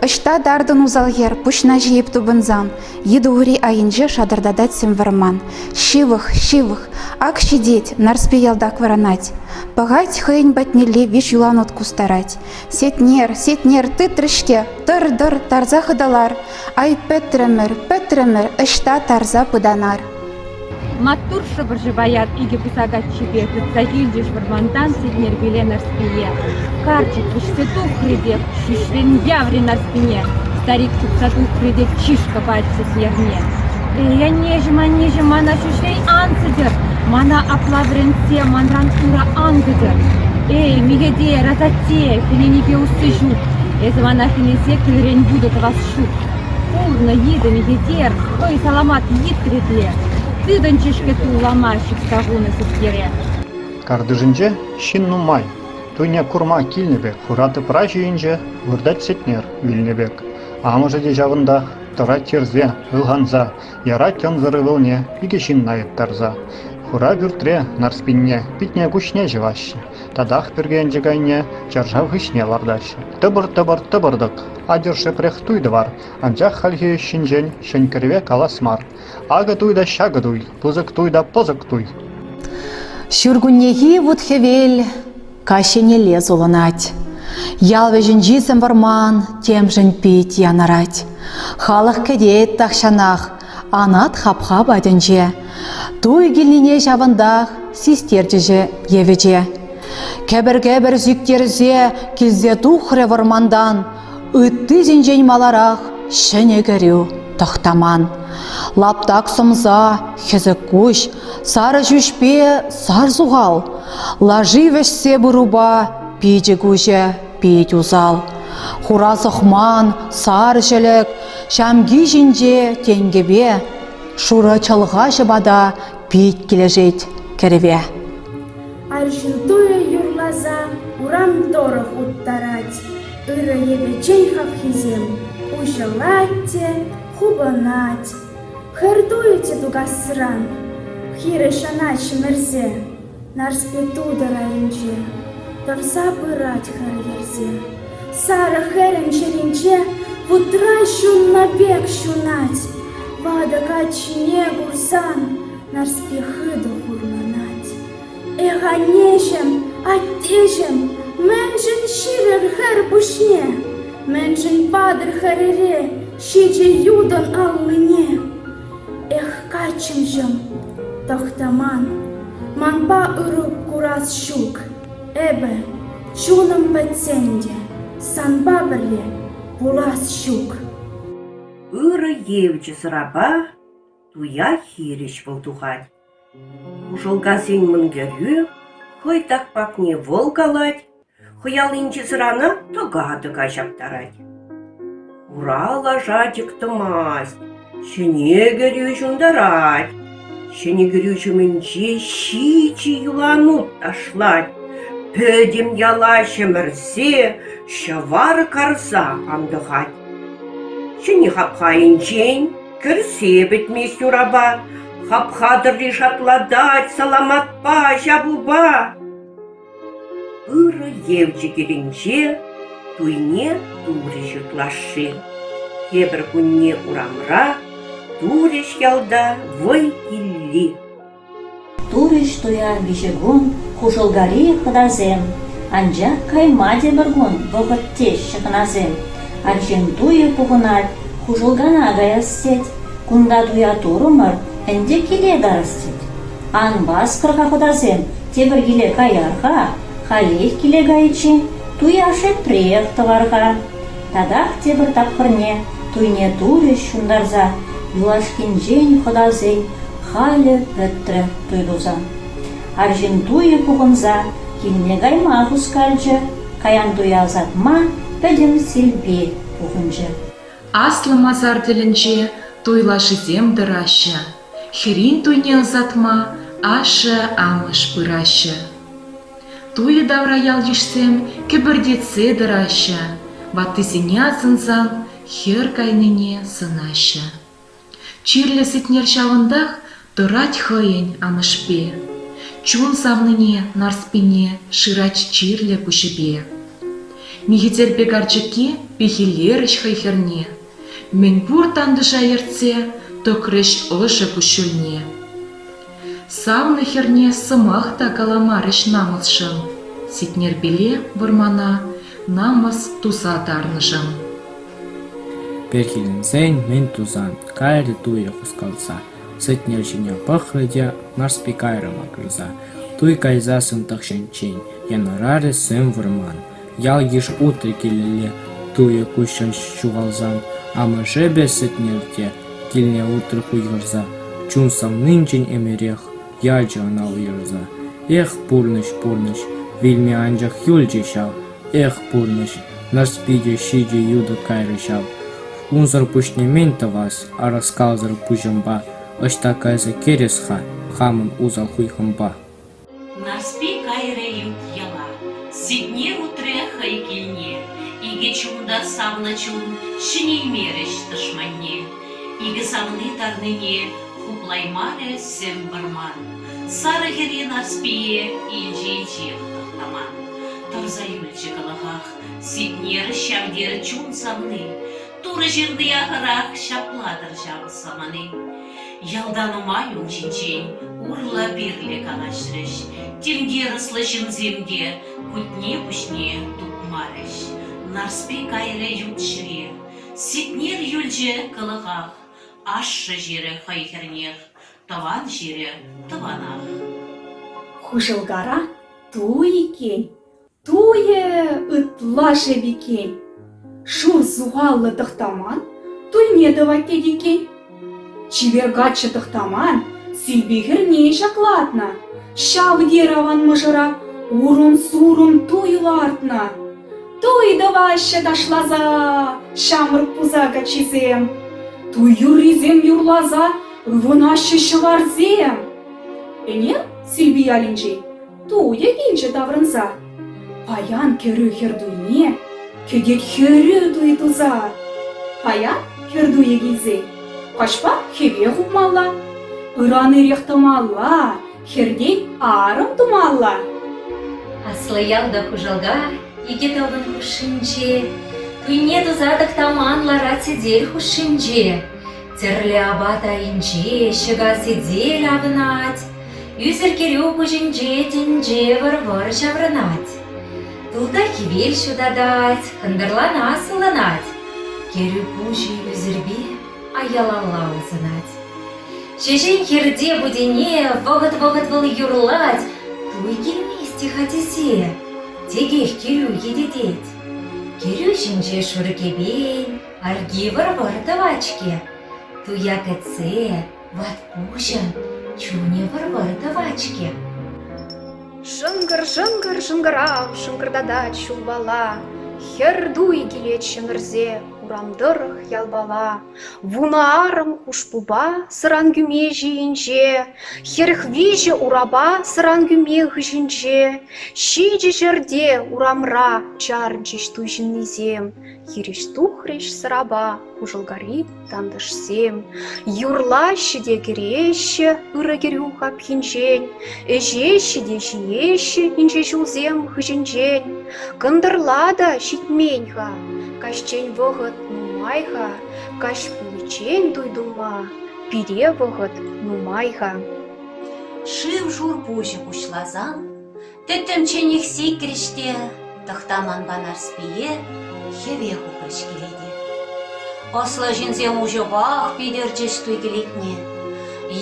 Ӑҫта тартӑн усал хӗр, пуҫна ҫийӗп тупӑнсан, йытӑ ури айӗнче шатӑртатать сӗм вӑрман. Ҫывӑх, ҫывӑх, ак ҫитет, Нарспи ялтах вӑранать. Пӑхать хӑйӗн патнелле виҫ юланут кустарать. Сетнер, Сетнер, тытрӗ-ҫке, тӑр-тӑр, тарса хӑтӑлар. Ай, пӗтрӗмӗр, пӗтрӗмӗр, ӑҫта тарса пытанар? Маттур шӑпӑрҫӑ паян икӗ пуса каччипе тытса килчӗҫ вӑрмантан Сетнерпеле Нарспие. Карчӑк вӗҫсе тухрӗ те ҫӳҫрен яврӗ Нарспине. Старик чупса тухрӗ те чышкӑ пачӗ Сетнерне. Эй, аннеҫӗм, аннеҫӗм, мана ҫӳҫрен ан сӗтӗр, мана апла вӗрентсе манран ура ан кӗтӗр. Эй, Михетер, асатте, хӗненипе усси ҫук, эсӗ мана хӗнесе кӗлрен вутӑ тӑвас ҫук. Курнӑ йытӑ Михетер хӑй саламат йытрӗ те тытӑнчӗ-ҫке туллама ҫыхса хунӑ сӗткере. Картишӗнче ҫын нумай, туйне курма килнӗ пек хура тӑпра ҫийӗнче выртать Сетнер вилнӗ пек. Амӑшӗ те ҫавӑнтах тӑрать йӗрсе, ылханса, ярать ӑнсӑр ывӑлне икӗ ҫынна йӑттарса. Хура пӳртре Нарспинне питне-куҫне ҫӑваҫҫӗ, татах пӳркенчӗк айне чаршав хыҫне лартаҫҫӗ. Тӑпӑр-тӑпӑр тӑпӑртӑк, атьӑр шепрех туй тӑвар, анчах хальхи ӗҫ ҫинчен ҫӗн кӗрӗве калас мар. Акӑ туй та ҫакӑ туй, пысӑк туй та пӑсӑк туй. Ҫуркуннехи вут-хӗвел каҫ еннелле сулӑнать. Ял вӗҫӗнчи сӗм вӑрман темшӗн пит янӑрать. Халӑх кӗтет тахҫанах анат хапха патӗнче. Туй килнине ҫавӑнтах систерчӗҫ евӗче. Кӗпӗр-кӗпӗр сиктерсе килсе тухрӗ вӑрмантан Ыттисенчен маларах ҫӗнӗ кӗрӳ Тӑхтаман. Лаптак сӑмса, хӗсӗк куҫ, сарӑ ҫӳҫпе сар сухал, лаши вӗҫсе пырупа пичӗ-куҫӗ пит усал. Хура сӑхман, сар ҫӗлӗк, ҫамки ҫинче тенкӗпе, шурӑ чӑлха ҫӑпата пит килӗшет кӗрӗве. Арҫын туйӗ юрласа урам тӑрӑх уттарать. Ырӑ евӗчен хапхисем уҫӑлать те хупӑнать. Хӗр туйӗ те тухасран хирӗҫ ӑна ҫӗмӗрсе Нарспи тутӑр айӗнче тӑрса пырать хӗр йӗрсе. Сарӑ хӗрӗн чӗринче вутра ҫуннӑ пек ҫунать. Ватӑ каччине курсан Нарспи хытӑ хурланать. Эх, аннеҫӗм, аттеҫӗм, мӗншӗн ҫирӗр хӗр пуҫне? Мӗншӗн патӑр хӗрӗре ҫичӗ ютӑн аллине? Эх, каччӑмҫӑм, тӑхтаман, манпа ырӑ курас ҫук. Эпӗ, чунӑм пӗтсен те, санпа пӗрле пулас ҫук. Ырӑ евчӗ сӑрапа туя хирӗҫ вӑл тухать. Хушӑлкасен мӑн кӗрӳ хӑй такпакне вӑл калать, хӑялӗнчи сӑрана тӑка-тӑка ҫаптарать. Хура лаша тӗк тӑмасть, ҫӗнӗ кӗрӳ ҫунтарать. Ҫӗнӗ кӗрӳ ҫумӗнче ҫичӗ юланут ташлать, пӗтӗм яла ҫӗмӗрсе ҫӑвар карса антӑхать. Ҫӗнӗ хапха айӗнчен кӗрсе пӗтмест урапа, хапха тӑрри шатлатать саламатпа, ҫапупа. Ырӑ евчӗ килӗнче туйне турӗҫ ытлашши. Тепӗр кунне урамра турӗҫ ялта вӑй килли. Турӗҫ туя виҫӗ кун Хушӑлкари хӑтасем, анчах кайма тепӗр кун вӑхӑт теҫҫӗ хӑнасем. Арҫын туйӗ пухӑнать, Хушӑлкана каяс тет. Кунта туя турӑмӑр, ӗнтӗ киле тарас тет. Ан васкӑр-ха, хӑтасем, тепӗр киле каяр-ха, халех киле кайиччен туя шепрех тӑвар-ха. Татах тепӗр тапхӑрне туйне турӗҫ ҫунтарса, юлашкинчен хӑтасен халӗ пӗтрӗ туй туса. Арҫын туйӗ пухӑнса килне кайма хускалчӗ, каян туя ӑсатма пӗтӗм Силпи пухӑнчӗ. Аслӑ масар тӗлӗнче туй лашисем тӑраҫҫӗ, хӗрин туйне ӑсатма ашшӗ-амӑш пыраҫҫӗ. Туйӗ тавра ял-йышсем кӗпӗртетсе тӑраҫҫӗ, ваттисене асӑнсан хӗр кайнине сӑнаҫҫӗ. Чирлӗ Сетнер ҫавӑнтах тӑрать хӑйӗн амӑшпе. Чун савнине Нарспине шырать чирлӗ куҫӗпе. Михетерпе карчӑкки пехиллерӗҫ хӑй хӗрне, мӗнпур тантӑша ертсе тӑкрӗҫ ӑшӑ куҫҫульне. Савнӑ хӗрне сӑмах та каламарӗҫ намӑсшӑн, Сетнерпеле вӑрмана намӑс туса тарнӑшӑн. Перхиленсен мӗн тусан, кайрӗ туйӗ хускалса. Сӗтнер ҫине пӑхрӗ те Нарспи кайрӗ макӑрса. Туй кайсассӑн тахҫанччен янӑрарӗ сӗм вӑрман. Ял-йыш утрӗ килелле, туйӗ куҫҫӑн ҫухалсан. Амӑшӗпе Сӗтнер те килне утрӗ хуйхӑрса. Чун савнинчен ӗмӗрех ячӗ ӑна уйӑрса. Эх, пурнӑҫ, пурнӑҫ, вилме анчах юлчӗ ҫав. Эх, пурнӑҫ, Нарспи те ҫичӗ ютӑ кайрӗ ҫав. Унсӑр пуҫне мӗн тӑвас, ӑраскалсӑр пуҫӑмпа ӑҫта кайса кӗрес-ха хамӑн усал хуйхӑмпа? Нарспи кайрӗ ют яла, Сетнер утрӗ хӑй килне. Икӗ чун та савнӑ чун ҫӗнеймерӗҫ тӑшманне. Икӗ савни тарнине хуплаймарӗ сӗм вӑрман. Сарӑ хӗре Нарспие илчӗ-илчех тӑхтаман. Тӑрса юлчӗ кӑлӑхах Сетнер ҫав тер чун савни. Турӑ ҫырни ахӑрах ҫапла-тӑр ҫав самани. Ялта нумай ун ҫинчен урлӑ-пирлӗ калаҫрӗҫ. Темтер ӑслӑ ҫынсем те кутне-пуҫне тупмарӗҫ. Нарспи кайрӗ ют ҫӗре. Сетнер юлчӗ кӑлӑхах. Ашшӗ ҫирӗ хӑй хӗрнех, тӑван ҫирӗ тӑванах. Хушӑлкара туй иккен, Туйӗ ытла шеп иккен. Шур сухаллӑ Тӑхтаман туйне тӑвать тет иккен. Чипер каччӑ Тӑхтаман Силпи хӗрне ҫаклатнӑ. Ҫав тер аван мӑшӑра урӑм-сурӑм туй лартнӑ. Туй тӑваҫҫӗ ташласа ҫамрӑк пуса каччисем. Туй юррисем юрласа ывӑнаҫҫӗ ҫӑварсем. Ӗнер Силпи ялӗнчен Туйӗ килчӗ таврӑнса. Паян кӗрӳ хӗр туйне. Кӗтет хӗрӳ туй туса. Паян хӗр туйӗ килсен каҫпа хӗве хупмалла, ыран ирех тӑмалла, хӗртен арӑм тумалла. Аслӑ ялта Хушӑлка икӗ тӑвӑн хушшинче, туйне туса тӑхтаман ларать сӗтел хушшинче. Тӗрлӗ апат айӗнче ҫӑка сӗтел авӑнать, ӳсӗр кӗрӳ пуҫӗнче тӗнче вӑр-вӑр ҫаврӑнать. Тулта хӗвел ҫутатать, кӑнтӑрлана сулӑнать, кӗрӳ пуҫӗ ӳсӗрпе аялалла усӑнать. Ҫеҫен хирте путене вӑхӑт-вӑхӑт вӑл юрлать, туй килмест-и-ха тесе, текех кӗрӳ йӗтетет. Кӗрӳ ҫинче шур кӗпен арки вӑр-вӑр тӑвать-ҫке. Туя кӗтсе ват пуҫӑн чунӗ вӑр-вӑр тӑвать-ҫке. Шӑнкӑр-шӑнкӑр шӑнкӑрав шӑнкӑртатать ҫулпала, Хӗр туй килет ҫӗмӗрсе урам тӑрӑх ялпала. Вунӑ арӑм хушпупа сӑран кӳме ҫийӗнче, 43 урапа сӑран кӳме хыҫӗнче, ҫичӗ ҫӗрте урамра чарчӗҫ туй ҫыннисем, хирӗҫ тухрӗҫ сӑрапа Хушӑлкари тантӑшсем. Юрлаҫҫӗ те кӗреҫҫӗ ырӑ кӗрӳ хапхинчен, ӗҫеҫҫӗ те ҫиеҫҫӗ инҫе ҫулсем хыҫӗнчен. Кӑнтӑрла та ҫитмен-ха, каҫчен вӑхӑт нумай-ха, каҫ пуличчен туй тума пире вӑхӑт нумай-ха. Шыв-шур пуҫӗ пуҫласан Тӗттӗмчченех сикрӗҫ те Тӑхтаманпа Нарспие хӗве хупрӗҫ кӗлете. Ӑслӑ ҫынсем уҫӑпах питӗрчӗҫ туй кӗлетне.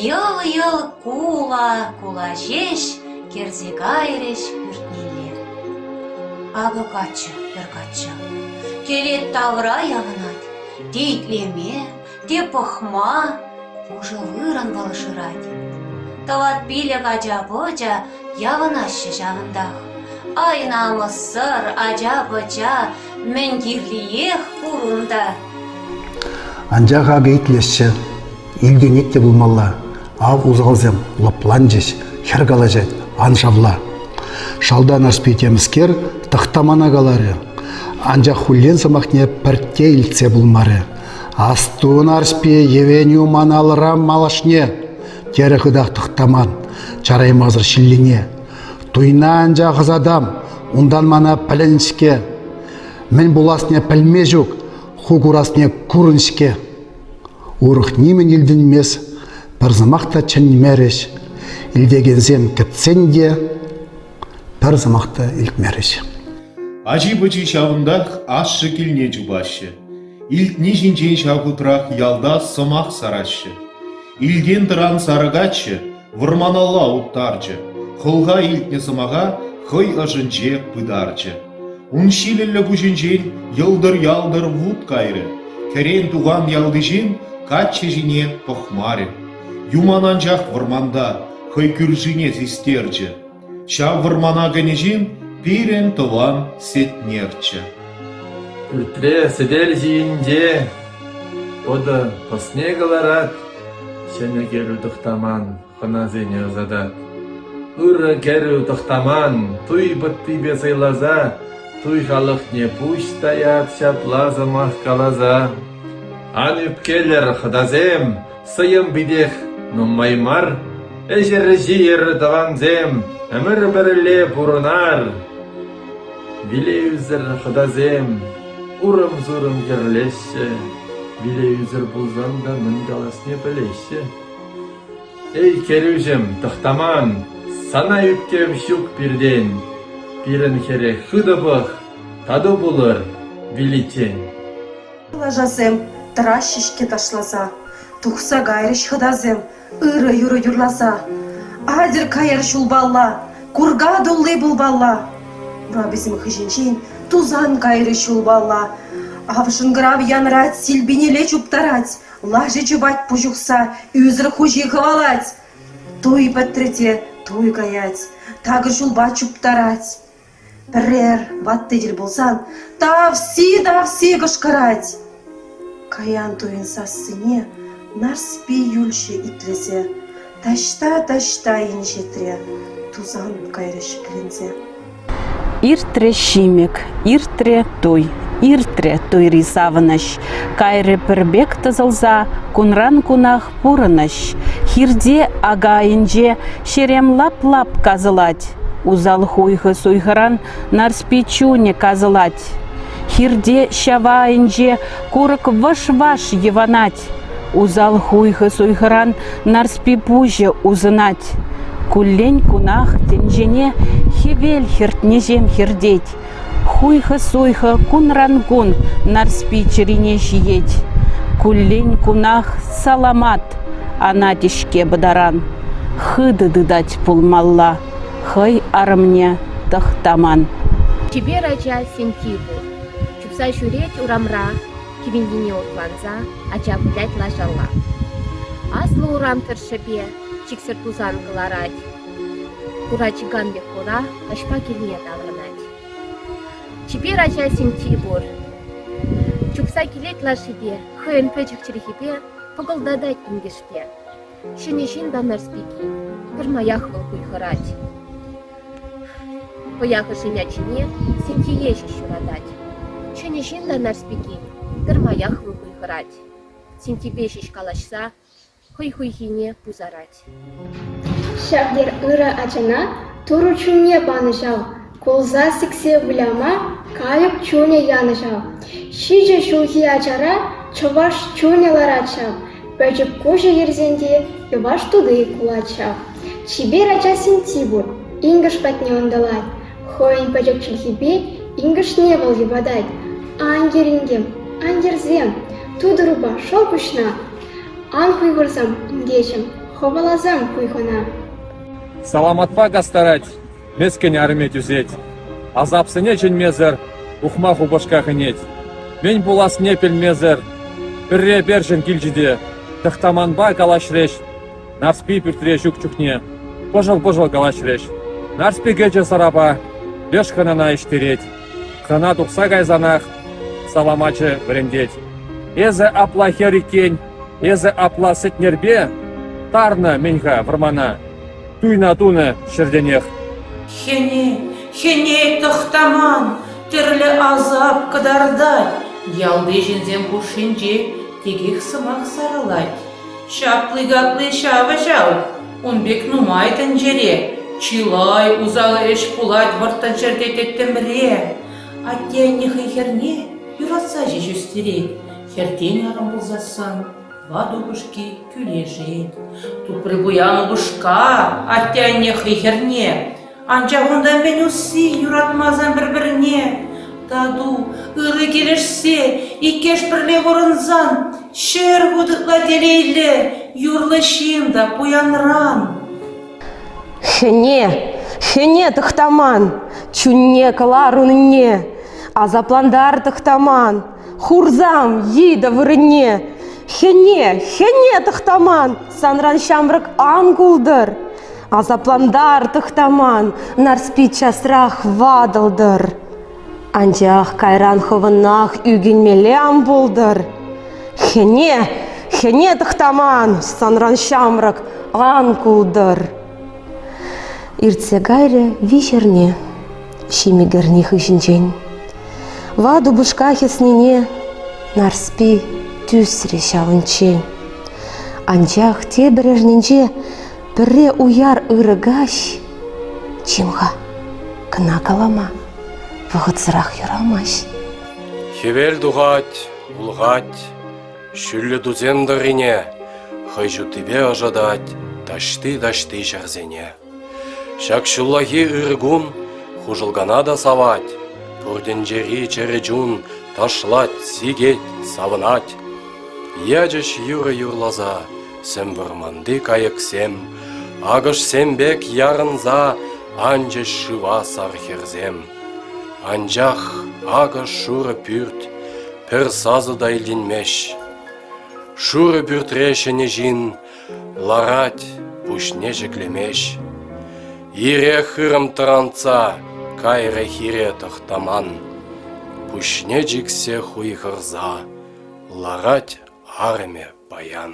Йӑл-йӑл кула-кула ҫеҫ кӗрсе кайрӗҫ пӳртнелле. Акӑ каччӑ, пӗр каччӑ, кӗлет тавра явӑнать, те итлеме, те пӑхма пушӑ вырӑн вӑл шырать. Тӑват-пилӗк ача-пӑча явӑнаҫҫӗ ҫавӑнтах. Ай, намӑссӑр ача-пӑча, мӗн кирлиех пур унта. Анчах акӑ итлеҫҫӗ, илтӗнет те пулмалла. Ав усалсем лӑпланчӗҫ, хӗр калаҫать, ан шавла. Шалта Нарспи темскер тӑхтамана каларӗ. Анчах хуллен сӑмахне пӗртте илтсе пулмарӗ. Асту, Нарспи, йӗвенӳ ман алӑра малашне, терӗ хытах тӑхтаман, чараймасӑр ҫиллине. Туйна анчах ӑсатам, унтан мана пӗлӗн-ҫке. Мӗн пуласне пӗлме ҫук, ху курасне курӑн-ҫке. Урӑх нимӗн илтӗнмес, пӗр сӑмах та чӗнмерӗҫ. Илтекенсем кӗтсен те пӗр сӑмах та илтмерӗҫ. Ачи-пӑчи ҫавӑнтах ашшӗ килне чупаҫҫӗ. Илтни ҫинчен ҫав хутрах ялта сӑмах сараҫҫӗ. Илтен-тӑран сарӑ каччӑ вӑрманалла уттарчӗ, хӑлха илтнӗ сӑмаха хӑй ӑшӗнче пытарчӗ. Ун ҫилӗллӗ куҫӗнчен йӑлтӑр-ялтӑр вут кайрӗ. Кӗрен тухан ялти ҫын каччӑ ҫине пӑхмарӗ. Юман анчах вӑрманта хӑй кӳршине систерчӗ. Ҫав вӑрмана кӗнӗ ҫын пирӗн тӑван Сетнерччӗ. Пӳртре сӗтел ҫийӗнче пӑтӑ пӑсне кӑларать, ҫӗнӗ кӗрӳ тӑхтаман хӑнасене ӑсатать. Ырӑ кӗрӳ тӑхтаман туй пӑттипе сӑйласа туй халӑхне пуҫ таять ҫапла сӑмах каласа. Ан ӳпкелӗр, хӑтасем, сӑйӑм питех нумай мар. Ӗҫӗр-ҫийӗр, тӑвансем, ӗмӗр пӗрле пурӑнар. Виле ӳсӗр хӑтасем урӑм-сурӑм кӗрлеҫҫӗ, виле ӳсӗр пулсан та мӗн каласне пӗлеҫҫӗ. Эй, кӗрӳҫӗм, тӑхтаман, сана ӳпкев ҫук пиртен. Пирӗн хӗре хытӑ пӑх, тату пулӑр виличчен. Лашасем тӑраҫҫӗ-ҫке ташласа, тухса кайрӗҫ хӑтасем ырӑ юрӑ юрласа. Атьӑр каяр ҫулпалла, курка тулли пулпалла. Ураписем хыҫӗнчен тусан кайрӗ ҫулпалла. Ав шӑнкӑрав янрать, силпинелле чуптарать, лаши чупать пуҫухса, ӳсӗр хуҫи хӑвалать. Туй пӗтрӗ те туй каять, такӑр ҫулпа чуптарать. Пӗрер ватти тӗл пулсан тавси-тавси кӑшкӑрать. Каян туйӑн сассине Нарспи юлчӗ итлесе, таҫта-таҫта инҫетре тусан кайрӗ ҫӗкленсе. Иртрӗ ҫимӗк, иртрӗ туй. Иртрӗ туйри савӑнӑҫ, кайрӗ пӗр пек тӑсӑлса кунран кунах пурӑнӑҫ. Хирте ака айӗнче ҫерем лап-лап касӑлать. Усал хуйхӑ-суйхӑран Нарспи чунӗ касӑлать. Хирте ҫава айӗнче курӑк вӑш-ваш йӑванать. Усал хуйхӑ-суйхӑран Нарспи пуҫӗ усӑнать. Куллен-кунах тӗнчене хӗвел хӗртнӗҫем хӗртет. Хуйхӑ-суйхӑ кунран-кун Нарспи чӗрине ҫиет. Куллен-кунах саламат анать-ҫке пӑтаран. Хытӑ тытать пулмалла хӑй арӑмне Тӑхтаман. Чипер ача Сентти пур. Чупса ҫӳрет урамра, кӗвентине утланса ача вылять лашалла. Аслӑ урам тӑршшӗпе чиксӗр тусан кӑларать. Хура чикан пек хура каҫпа килне таврӑнать. Чипер ача Сентти пур. Чупса килет лашипе, хӑйӗн пӗчӗк чӗлхипе пӑкӑлтатать инкӗшпе. Ҫӗнӗ ҫын та Нарспики, пӗрмаях вӑл хуйхӑрать. Пӑяхӑшӗн ачине Сентие ҫеҫ ҫуратать. Ҫӗнӗ ҫын та Нарспики, пӗрмаях вӑл хуйхӑрать. Сентипе ҫеҫ калаҫса хӑй хуйхине пусарать. Ҫав тер ырӑ ачана Турӑ чунне панӑ ҫав, кулса сиксе выляма кайӑк чунӗ янӑ ҫав. Ҫичӗ ҫулхи ачара чӑваш чунӗ ларать ҫав, пӗчӗк куҫӗ йӗрсен те йӑваш тути кулать ҫав. Чипер ача Синти пур, инкӗш патне ӑнтӑлать, хӑйӗн пӗчӗк чӗлхипе инкӗшне вӑл йӑпатать. Ан йӗр, инкем, ан йӗрсем, тутӑрупа шӑл пуҫна. Ан хуйхӑрсам, инкеҫӗм, хӑваласам хуйхӑна. Саламатпа кастарать, мӗскӗн арӑмӗ тӳсет. Асапсене чӗнмесӗр ухмах упӑшка хӗнет. Мӗн пуласне пӗлмесӗр пӗрре першӗн килчӗ те Тӑхтаманпа калаҫрӗҫ. Нарспи пӳртре ҫук чухне пӑшӑл-пӑшӑл калаҫрӗҫ. Нарспи кӗчӗ сӑрапа, леш хӑнана ӗҫтерет. Хӑна тухса кайсанах саламачӗ вӗрентет. Эсӗ апла хӗр иккен, эсӗ апла Сӗтнерпе тарнӑ-мӗн-ха вӑрмана, туйна тунӑ ҫӗртенех. Хӗне, хӗне Тӑхтаман, тӗрлӗ асап кӑтартать. Ялти ҫынсем хушшинче текех сӑмах сарӑлать. Ҫапли-капли ҫавӑ ҫав, ун пек нумай тӗнчере, чылай усал ӗҫ пулать вӑрттӑн ҫӗрте тӗттӗмре. Атте-анне хӑй хӗрне юратса ҫеҫ ӳстерет, хӗртен арӑм пулсассӑн ват упӑшки кӳлешет. Тупрӗ пуян упӑшка атте-анне хӑй хӗрне. Анчах унта мӗн усси юратмасан пӗр-пӗрне? Тату, ырӑ килӗшсе, иккӗш пӗрле пурӑнсан ҫӗр хут ытла телейлӗ, юрлӑ ҫын та пуянран. Хӗне, хӗне Тӑхтаман, чунне кӑлар унне, асаплантар Тӑхтаман, хурсам йытӑ вырӑнне. Хӗне, хӗне Тӑхтаман, санран ҫамрӑк ан култӑр. Асаплантар, Тӑхтаман, Нарспи часрах ватӑлтӑр. Анчах кайран хӑвӑнах ӳкӗнмелле ан пултӑр. Хӗне, хӗне, Тӑхтаман, санран ҫамрӑк ан култӑр. Иртсе кайрӗ виҫ эрне ҫимӗк эрни хыҫӗнчен. Ват упӑшка хӗснине Нарспи тӳсрӗ ҫавӑнччен. Анчах тепӗр эрнинче Пӗрре уяр ырӑ каҫ, чим-ха, кӑна калама вӑхӑтсӑрах юрамасть. Хӗвел тухать, улӑхать, ҫӳллӗ тусем тӑррине хӑй ҫутипе ӑшӑтать таҫти-таҫти ҫӗрсене. Ҫак ҫуллахи ырӑ кун Хушӑлкана та савать, пур тӗнчери чӗрӗ чун ташлать, сикет, савӑнать. Ячӗҫ юрӑ юрласа Сӗм вӑрманти кайӑксем акӑшсем пек ярӑнса анчӗҫ шыва сар хӗрсем. Анчах акӑш шурӑ пӳрт пӗр сасӑ та илтӗнмест. Шурӑ пӳртре ҫӗнӗ ҫын ларать, пуҫне ҫӗклемест. Ирех хырӑм тӑрантса кайрӗ хире Тӑхтаман. Пуҫне чиксе хуйхӑрса ларать арӑмӗ паян.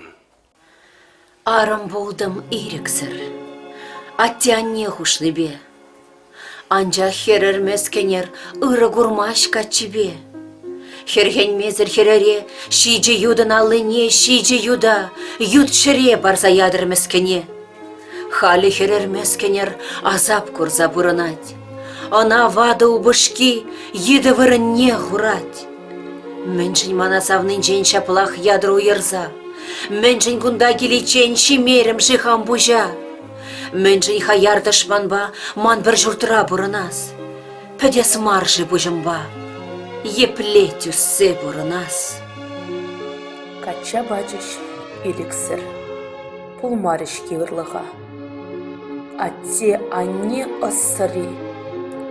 Арӑм пултӑм ирӗксӗр, атте-анне хушнипе. Анчах хӗрӗр мӗскӗнӗр ырӑ курмасть каччипе. Хӗрхенмесӗр хӗрӗре ҫичӗ ютӑн аллине ҫичӗ юта, ют ҫӗре парса ятӑр мӗскӗне. Халӗ хӗрӗр мӗскӗнӗр асап курса пурӑнать. Ӑна ватӑ упӑшки йытӑ вырӑнне хурать. Мӗншӗн мана савнинчен ҫаплах ятӑр уйӑрса? Мӗншӗн кунта киличчен ҫимерӗм-ши хам пуҫа? Мӗншӗн хаяр тӑшманпа ман пӗр ҫуртра пурӑнас? Пӗтес мар-ши пуҫӑмпа? Епле тӳссе пурӑнас? Качча пачӗҫ ирӗксӗр, пулмарӗ-ҫке ырлӑха. Атте-анне ӑссӑр-и,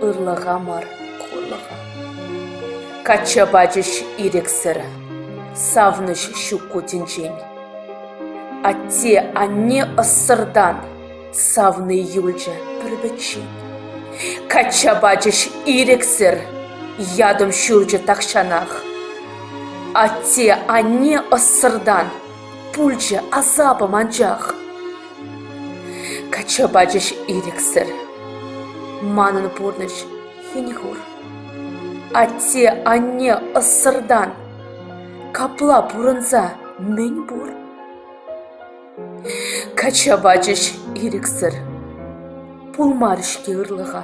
ырлӑха мар, хурлӑха. Качча пачӗҫ ирӗксӗр, савнӑҫ ҫук ку тӗнчен. Атте-анне ӑссӑртан савни юлчӗ пӗр-пӗччен. Качча пачӗҫ ирӗксӗр, ятӑм ҫурчӗ тахҫанах. Атте-анне ӑссӑртан пулчӗ асапӑм анчах. Качча пачӗҫ ирӗксӗр. Манӑн пурнӑҫ хӗн-хур. Атте-анне ӑссӑртан капла пурӑнса мӗн пур? Качча пачӗҫ ирӗксӗр. Пулмарӗ-ҫке ырлӑха.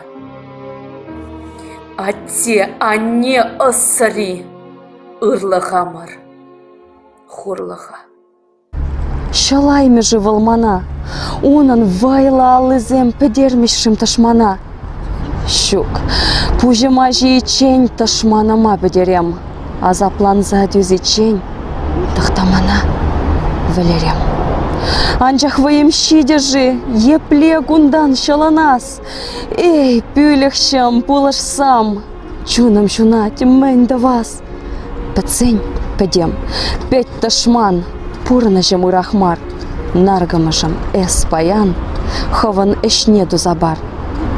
Атте-анне ӑссӑр-и ырлӑха мар, хурлӑха. Ҫӑлаймӗ-ши вӑл мана? Унӑн вӑйлӑ аллисем пӗтермӗҫ-шим тӑшмана? Ҫук, пуҫӑма ҫийиччен тӑшманӑма пӗтерем, асапланса тӳсиччен тӑхтамана вӗлерем. Анчах вӑйӑм ҫитӗ-ши, епле кунтан ҫӑлӑнас? Эй, пӳлӗхҫӗм, пулӑшсам! Чунӑм ҫунать, мӗн тӑвас? Пӗтсен пӗтем, пӗт тӑшман, пурнӑҫӑм ырах мар. Наркӑмӑшӑм эс паян, хӑвӑн ӗҫне туса пар.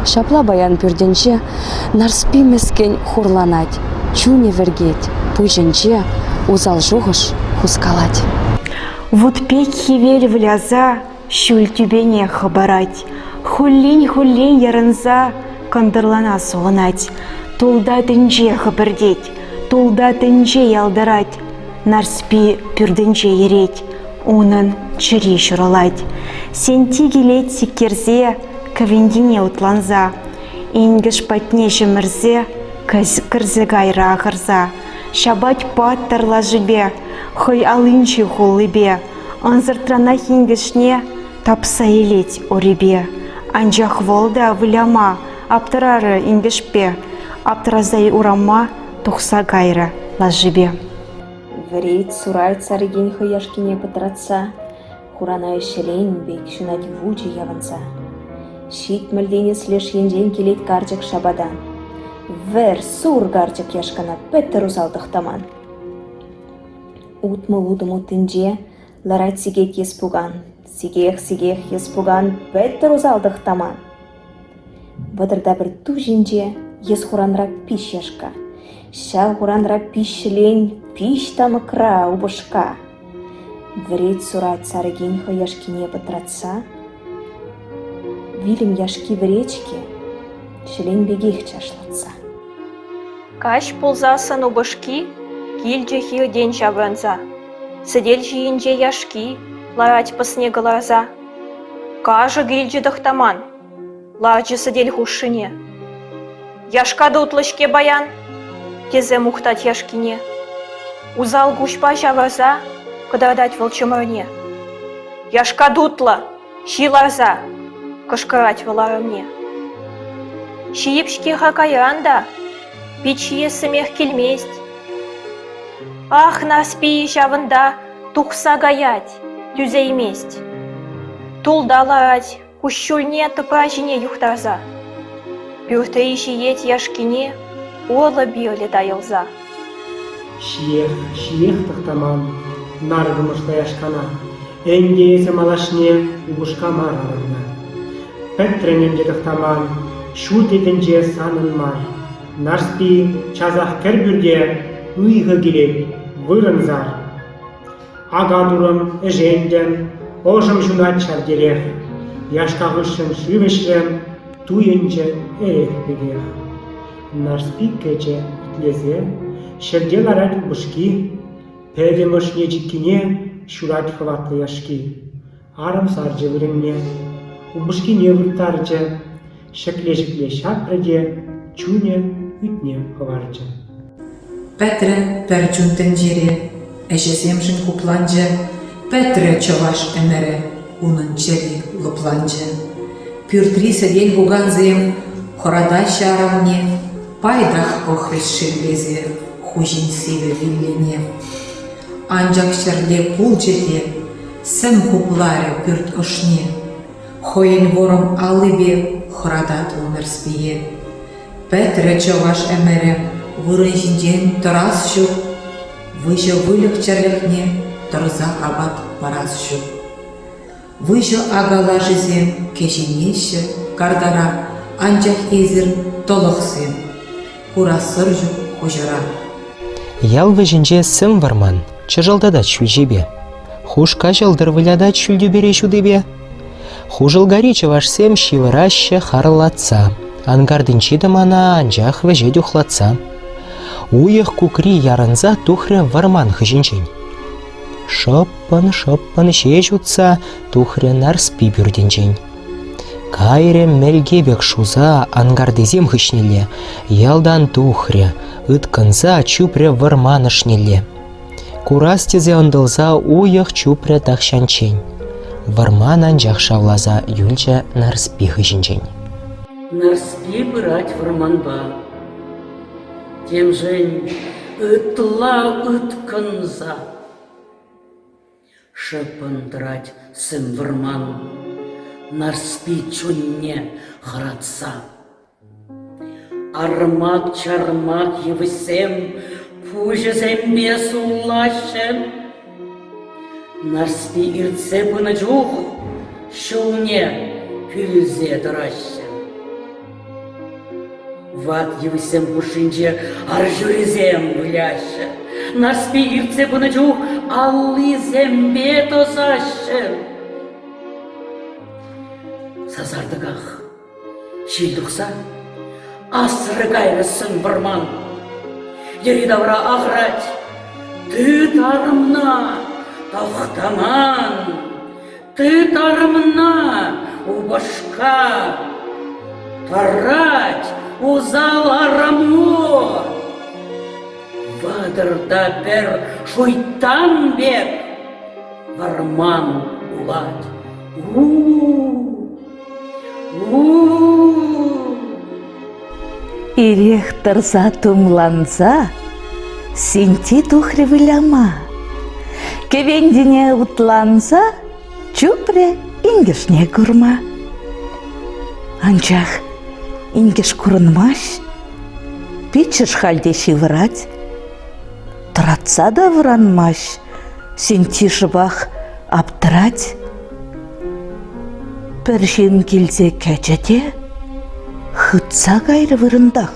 Ҫапла паян пӳртӗнче Нарспи мӗскӗн хурланать, чунӗ вӗркет, пуҫӗнче усал шухӑш хускалать. Вут пек хӗвел выляса ҫӳл тӳпене хӑпарать, хуллен-хуллен ярӑнса кӑнтӑрлана сулӑнать. Тулта тӗнче хӗпӗртет, тулта тӗнче ялтӑрать, Нарспи пӳртӗнче йӗрет, унӑн чӗри ҫурӑлать. Сентти килет сиктерсе, кӗвентине утланса, инкӗш патне ҫӗмӗрсе кӗрсе кайрӗ ахӑрса. Ҫапать паттӑр лашипе, хӑй аллинчи хуллипе. Ӑнсӑртранах инкӗшне тапса илет урипе. Анчах вӑл та выляма аптӑрарӗ инкӗшпе, аптӑраса урама тухса кайрӗ лашипе. Вӗрет, сурать саррикен хӑй яшкине пӑтратса, хурана ҫӗлен пек ҫунать вучӗ явӑнса. 70 тинӗс леш енчен килет карчӑк шапатан. Вӗр, сур карчӑк яшкана пӗттӗр усал тӑхтаман. 60 утӑм уттинче ларать сикет йӗс пукан. Сикех-сикех йӗс пукан пӗттӗр усал тӑхтаман. Вӑтӑр та пӗр ту ҫинче йӗс хуранра пиҫ яшка. Ҫав хуранра пиҫ ҫӗлен, пиҫ тамӑкра упӑшка. Вӗрет сурать сарӑкин хӑй яшкине пӑтратса. Вилӗм яшки вӗрет-ҫке, ҫӗлен пекех чашлатса. Каҫ пулсассӑн упӑшки килчӗ хиртен ҫаврӑнса. Сӗтел ҫийӗнче яшки ларать пӑсне кӑларса. Кашӑк илчӗ Тӑхтаман, ларчӗ сӗтел хушшине. Яшка тутлӑ-ҫке паян, тесе мухтать яшкине. Усал куҫпа ҫавӑрса кӑтартать вӑл чӑмӑрне. Яшка тутлӑ, ҫи ларса, кӑшкӑрать вӑл арӑмне. Ҫийӗп-ҫке-ха кайран та, пит ҫиессӗмех килмест. Ах, Нарспи ҫавӑнта тухса каять, тӳсеймест. Тулта ларать, куҫҫульне тӑпра ҫине юхтарса. Пӳртри ҫиет яшкине урлӑ-пирлӗ тайӑлса. Ҫиех, ҫиех тӑхтаман, наркӑмӑшлӑ яшкана. Ӗнтӗ эсӗ малашне упӑшка мар арӑмна. Пӗтрӗн ӗнтӗ тӑхтаман, ҫут тӗнче санӑн мар. Нарспи, часах кӗр пӳрте, ыйхӑ килет, вырӑн сар. Ака турӑм, ӗшентӗм, ӑшӑм ҫунать ҫав терех. Яшка хыҫҫӑн шыв ӗҫрӗм, туйӑнчӗ эрех пекех. Нарспи кӗчӗ итлесе. Ҫӗрте ларать упӑшки, пӗтӗм ӑшне-чиккине ҫурать хӑватлӑ яшки. Арӑм сарчӗ вырӑнне, упӑшкине вырттарчӗ, ҫӗкле-ҫӗкле ҫапрӗ те чунӗ ӳтне хӑварчӗ. Пӗтрӗ пӗр чун тӗнчере, ӗҫӗсемшӗн хупланчӗ, пӗтрӗ чӑваш ӗмӗрӗ, унӑн чӗри лӑпланчӗ. Пӳртри сӗтел-пукансем хӑратаҫҫӗ арӑмне, пайтах пӑхрӗҫ шеллесе хуҫин сивӗ виллине. Анчах ҫӗрле пулчӗ те сӗм хупларӗ пӳрт ӑшне. Хӑйӗн вӑрӑм аллипе хӑратать вӑл Нарспие. Пӗтрӗ чӑваш ӗмӗрӗ, вырӑн ҫинчен тӑрас ҫук. Выҫӑ выльӑх-чӗрлӗхне тӑрса апат парас ҫук. Выҫӑ ака лашисем кӗҫенеҫҫӗ картара, анчах эсир тӑлӑхсем, курассӑр ҫук хуҫӑра. Ял вӗҫӗнче сӗм вӑрман чӑшӑлтатать ҫӳлҫипе. Хушка ҫӑлтӑр вылятать ҫӳл тӳпере ҫутипе. Хушӑлкари чӑвашсем ҫывӑраҫҫӗ харлатса. Анкартинчи тӑмана анчах вӗҫет ухлатса. Уйӑх кукри ярӑнса тухрӗ вӑрман хыҫӗнчен. Шӑппӑн-шӑппӑн ҫеҫ утса тухрӗ Нарспи пӳртӗнчен. Кайрӗ мӗлке пек шуса анкартисем хыҫнелле, ялтан тухрӗ, ыткӑнса чупрӗ вӑрман ӑшнелле. Курас тесе ӑнтӑлса уйӑх чупрӗ тахҫанччен. Вӑрман анчах шавласа юлчӗ Нарспи хыҫӗнчен. Нарспи пырать вӑрманпа. Темшӗн ытла ыткӑнса. Шӑппӑн тӑрать сӗм вӑрман, Нарспи чунне хӑратса. Армак-чармак йывӑҫсем пуҫӗсемпе суллаҫҫӗ. Нарспи иртсе пынӑ чух ҫулне пӳлсе тӑраҫҫӗ. Ват йывӑҫсем хушшинче арҫурисем выляҫҫӗ. Нарспи иртсе пынӑ чух аллисемпе тӑсаҫҫӗ. Сасартӑках ҫил тухса асрӗ кайрӗ сӑн вӑрман. Йӗри-тавра ахӑрать. Тыт арӑмна, тӑхтаман. Тыт арӑмна, упӑшка. Тӑрать усал арӑму. Вӑтӑр та пӗр шуйттан пек вӑрман улать. У-у-у! Ирех тӑрса тумланса Синти тухрӗ выляма. Кӗвентине утланса чупрӗ инкӗшне курма. Анчах инкӗш курӑнмасть, пиччӗш халь те ҫывӑрать. Тӑратса та вӑранмасть, Синти шӑпах аптӑрать. Пӗр ҫын килсе кӗчӗ те хытса кайрӗ вырӑнтах.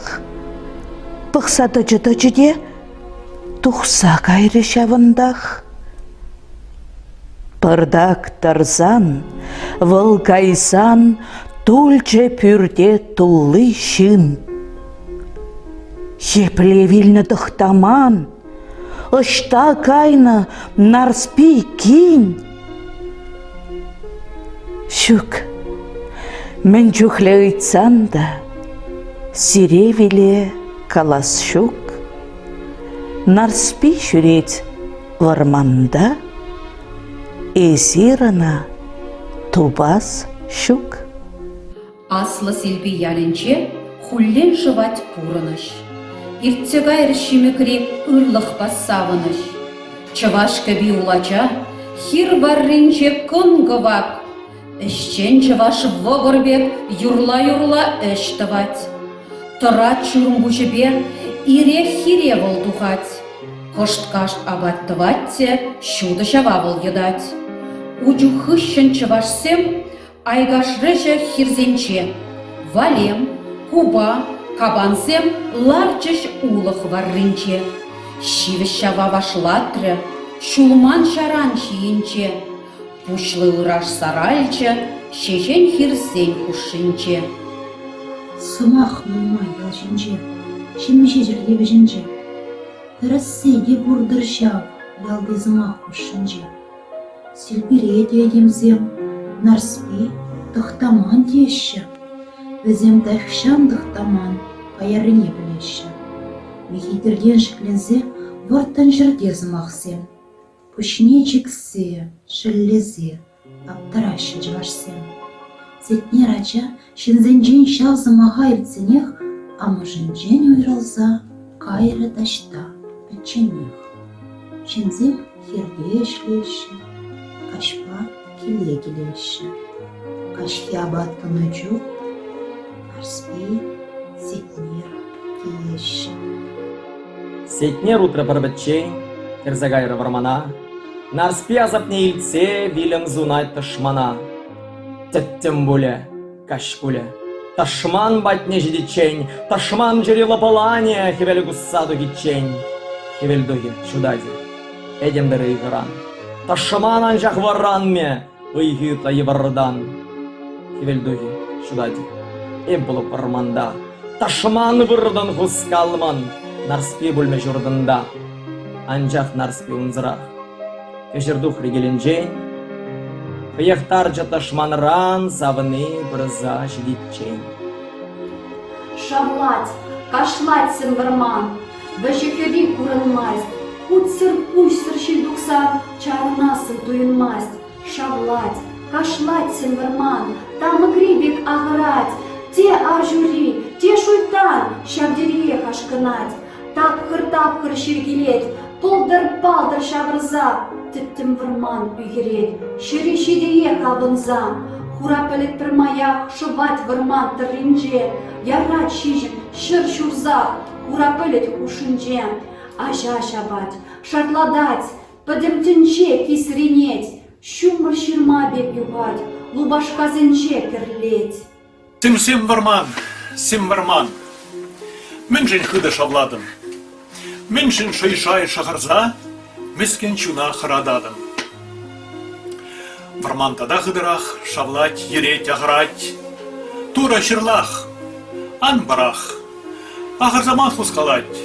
Пӑхса тӑчӗ-тӑчӗ те тухса кайрӗ ҫавӑнтах. Пӑртак тӑрсан, вӑл кайсан тулчӗ пӳрте тулли ҫын. Епле вилнӗ Тӑхтаман, ӑҫта кайнӑ Нарспи кин? Ҫук, мӗн чухлӗ ыйтсан та сире виле калас ҫук. Нарспи ҫӳрет вӑрманта, эсир ӑна тупас ҫук. Аслӑ Силпи ялӗнче хуллен шӑвать пурӑнӑҫ. Иртсе кайрӗ ҫимӗкри ырлӑхпа савӑнӑҫ. Чӑваш кӗпи улача хир варринче кӑн-кӑвак. Ӗҫчен чӑваш вӑкӑр пек юрла-юрла ӗҫ тӑвать. Тӑрать ҫурӑм пуҫӗпе, ирех хире вӑл тухать. Кӑшт-кашт апат тӑвать те ҫутӑ ҫава вӑл йӑтать. Учук хыҫҫӑн чӑвашсем Айкашрӗҫӗ хирсенче. Валем, купа, капансем ларчӗҫ улӑх варринче. Ҫивӗч ҫава вашлатрӗ ҫулман ҫаран ҫийӗнче. Пуҫлӑ ыраш саралчӗ ҫеҫен хирсен хушшинче. Сӑмах нумай ял ҫинче, ҫемҫе чӗлхе вӗҫӗнче. Тӗрӗсси те пур-тӑр ҫав ялти сӑмах хушшинче. Силпире те этемсем Нарспи, Тӑхтаман теҫҫӗ. Вӗсем тахҫан Тӑхтаман хаяррине пӗлеҫҫӗ. Михетертен шикленсе вӑрттӑн ҫӗрте сӑмахсем. Пуҫне чиксе, шеллесе аптӑраҫҫӗ чӑвашсем. Сетнер ача ҫынсенчен ҫав сӑмаха илтсенех амӑшӗнчен уйрӑлса кайрӗ таҫта пӗчченех. Ҫынсем хирте ӗҫлеҫҫӗ, каҫпа киле килеҫҫӗ. Каҫхи апат тунӑ чух Нарспи, Сетнер тееҫҫӗ. Сетнер утрӗ пӗр-пӗччен, кӗрсе кайрӗ вӑрмана. Нарспи асапне илтсе вилӗм сунать тӑшмана. Тӗттӗм пулӗ, каҫ пулӗ. Тӑшман патне ҫитиччен, тӑшман чӗри лӑпӑланӗ хӗвел кусса тухиччен. Хӗвел тухӗ, ҫутатӗ. Этем тӑрӗ ыйхӑран. Тӑшман анчах вӑранмӗ, ыйхи ытла йывӑртан. Хӗвел тухӗ, ҫутатӗ. Эп пулӑп вӑрманта. Тӑшман выртӑн хускалман, Нарспи пулмӗ ҫуртӑнта. Анчах Нарспи унсӑрах. Кӗҫӗр тухрӗ килӗнчен, хӑех тарчӗ тӑшманран савни пырса ҫитиччен. Шавлать, кашлать сӗм вӑрман, вӗҫӗ-хӗрри курӑнмасть, кутсӑр-пуҫсӑр ҫил тухсан чарӑнассӑн туйӑнмасть. Шавлать, кашлать сӗм вӑрман, тамӑкри пек ахӑрать, те арҫури, те шуйттан ҫав териех ашкӑнать. Тапхӑр-тапхӑр ҫил килет, пӑлтӑр-палтӑр ҫавӑрса, тӗттӗм вӑрман ӳхӗрет, ҫӗре ҫитиех авӑнса. Хура пӗлӗт пӗрмаях шӑвать вӑрман тӑрринче, ярать ҫиҫӗм ҫӗр ҫурсах хура пӗлӗт хушшинче. Аҫа ҫапать, шартлатать, пӗтӗм тӗнче кисренет, ҫумӑр ҫырма пек юхать, лупашкасенче кӗрлет. Сим-сим вӑрман, сим вӑрман, мӗншӗн хытӑ шавлатӑн? Мӗншӗн шӑй-шай шӑхӑрса мӗскӗн чуна хӑрататӑн? Вӑрман тата хытӑрах шавлать, йӗрет, ахӑрать. Турӑ ҫырлах, ан пӑрах, ахӑрсаман хускалать.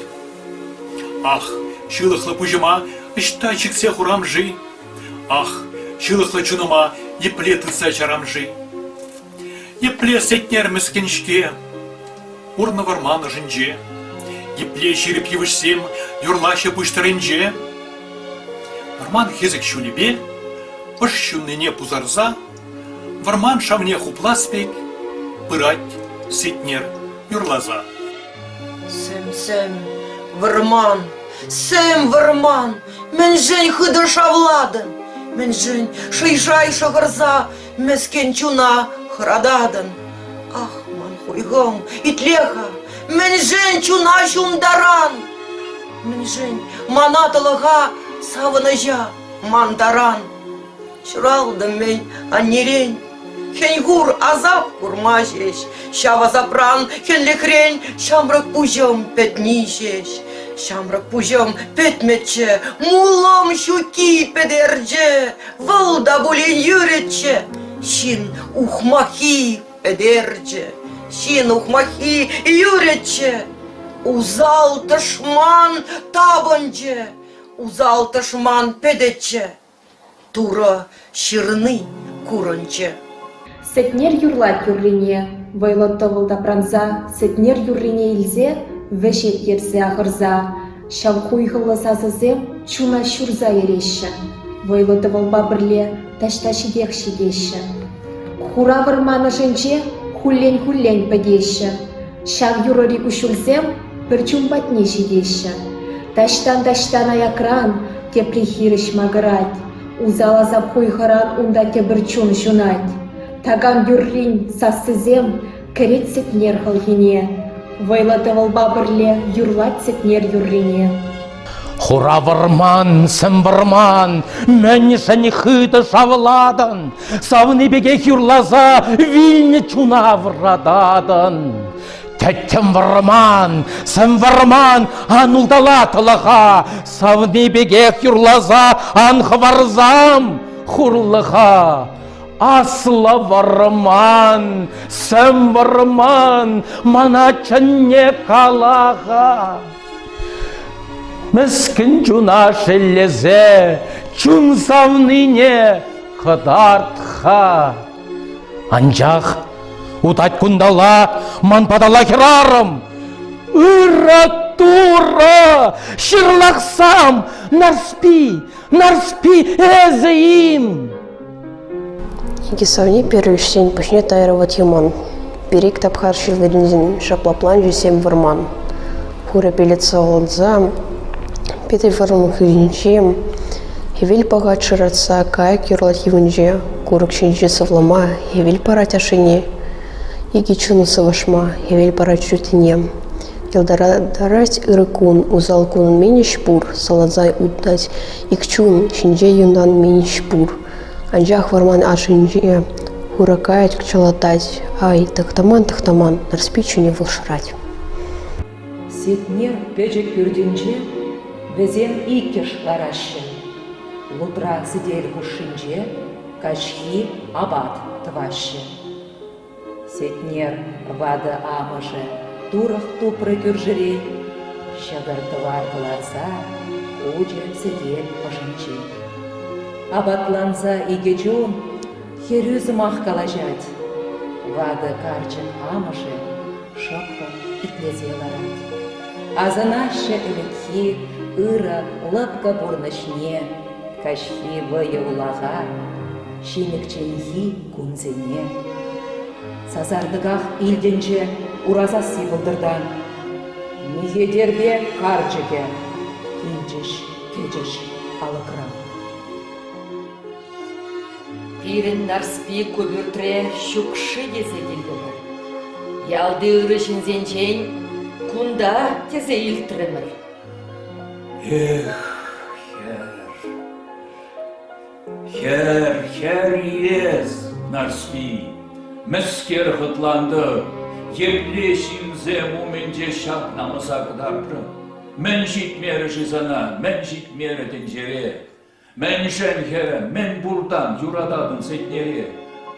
Ах, ҫылӑхлӑ пуҫӑма ӑҫта чиксе хурам-ши? Ах, ҫылӑхлӑ чунӑма епле тытса чарам-ши? Епле Сетнер мӗскӗн-ҫке, урнӑ вӑрман ӑшӗнче, Епле ҫирӗп йывӑҫсем юрлаҫҫӗ пуҫ тӑрринче. Вӑрман хӗсӗк ҫулӗпе ӑш ҫуннине пусарса вӑрман шавне хуплас пек пырать Сетнер юрласа. Сӗм-сӗм вӑрман, сӗм вӑрман, мӗншӗн хытӑ шавлатӑн? Мӗншӗн шӑй-шай шӑхӑрса Мӗскӗн чуна хӑрататӑн. Ах, ман хуйхӑм, итле-ха, мӗншӗн чуна ҫунтаран? Мӗншӗн мана тӑлӑха савӑнӑҫа мантаран? Ҫуралтӑм-мӗн аннерен, хӗн-хур асап курма ҫеҫ, ҫав асапран, хӗнлӗхрен ҫамрӑк пуҫӑм пӗтни ҫеҫ. Ҫамрӑк пуҫӑм пӗтмӗччӗ, мулӑм ҫукки пӗтерчӗ. Вӑл та пулин юрӗччӗ, ҫын ухмаххи пӗтерчӗ, ҫын ухмаххи юрӗччӗ. Усал тӑшман тапӑнчӗ, усал тӑшман пӗтӗччӗ. Турӑ ҫырни курӑнчӗ. Сетнер юрлать юррине, вӑйлӑ тӑвӑл тапранса Сетнер юррине илсе вӗҫет йӗрсе ахӑрса. Ҫав хуйхӑллӑ сасӑсем чуна ҫурса ереҫҫӗ, вӑйлӑ тӑвӑлпа пӗрле таҫта ҫитех ҫитеҫҫӗ. Хура вӑрман ӑшӗнче хуллен-хуллен пӗтеҫҫӗ. Ҫав юрӑри куҫҫульсем пӗр чун патне ҫитеҫҫӗ. Таҫтан-таҫтан аякран тепри хирӗҫ макӑрать. Усал асап хуйхӑран унта тепӗр чун ҫунать. Такам юррин сассисем кӗрет Сетнер хӑлхине, вӑйлӑ тӑвӑлпа пӗрле юрлать Сетнер юррине. Хура вӑрман, сӗм вӑрман, мӗншӗн хытӑ шавлатӑн? Савни пекех юрласа вилнӗ чуна вӑрататӑн. Тӗттӗм вӑрман, сӗм вӑрман, ан ултала тӑлӑха, савни пекех юрласа ан хӑварсам хурлӑха. Аслӑ вӑрман, сӗм вӑрман, мана чӑнне кала-ха. Мӗскӗн чуна шеллесе чун савнине кӑтарт-ха. Анчах утать кунталла ман паталла хӗрарӑм. Ырӑ Турӑ, ҫырлахсам, Нарспи, Нарспи, эсӗ-им? Икӗ савни пӗр ӗҫсен пуҫне тайрӗ ват юман. Пирек тапхар ҫил вӗренсен шаплапланчӗ сем вӑрман. Хурӗ пилет сӑвӑлса, питӗ вӑрӑм хыҫӗнче хӗвел пӑхать шӑратса, кайӑк юрлать йӑвинче, курӑк ҫинче сывлама хӗвел парать ашшӗне, икӗ чун сывӑшма хӗвел парать ҫуттине. Йӑлтӑртарать ыр кун, усал кун мӗн ӗҫ пур, саланса утать ик чун ҫинче юнтан мӗн ӗҫ пур. Анчах вӑрман ашшӗнче хура кайӑк чӑлатать. Ай, тӑхтаман, тӑхтаман, Нарспи чунӗ вӑл шырать. Сетнер пӗчӗк пӳртӗнче вӗсем иккӗш лараҫҫӗ. Лутра сӗтел хушшинче каҫхи апат тӑваҫҫӗ. Сетнер ватӑ амӑшӗ турӑх тупрӗ кӳршӗрен, ҫӑкӑр-тӑвар кӑларса хучӗ сӗтел ӑшӗнчен. Апатланса икӗ чун хӗрӳ сӑмах калаҫать. Ватӑ карчӑк амӑшӗ шӑппӑн итлесе ларать. Асӑнаҫҫӗ ӗлӗкхи ырӑ, лӑпкӑ пурнӑҫне, каҫхи вӑйӑ-улаха, ҫимӗкченхи кунсене. Сасартӑках илтӗнчӗ ура сасси пӑлтӑртан. Михетерпе карчӑкӗ килчӗҫ, кӗчӗҫ алӑкран. Пирӗн Нарспи ку пӳртре ҫук-ши тесе килтӗмӗр. Ялти ырӑ ҫынсенчен кунта тесе илтрӗмӗр. Эх, хӗр, хӗр, хӗр эс, Нарспи, мӗскер хӑтлантӑн, епле ҫынсем умӗнче ҫак намӑса кӑтартрӑн? Мӗн ҫитмерӗ-ши сана, мӗн ҫитмерӗ тӗнчере? Мӗншӗн, хӗрӗм, мӗн пуртан юрататӑн Сетнере?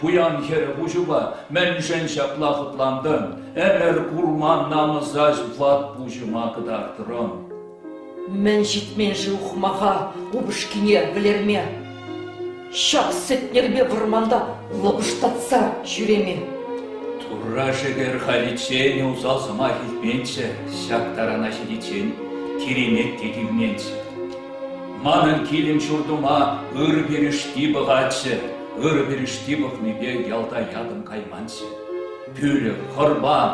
Пуян хӗрӗ пуҫупа мӗншӗн ҫапла хӑтлантӑн? Ӗмӗр курман намӑса ват пуҫӑма кӑтартрӑн. Мӗн ҫитмен-ши ухмаха упӑшкине вӗлерме? Ҫак Сетнерпе вӑрманта лӑпӑштатса ҫӳреме. Турра шӗкӗр халиччен усал сӑмах илтменччӗ, ҫак тарана ҫитиччен киремет те тивменччӗ. Манӑн килӗм-ҫуртӑма ыр пирӗшти пӑхатчӗ, ыр пирӗшти пӑхнипе ялта ятӑм кайманччӗ. Пӳлӗх, хӑрпан,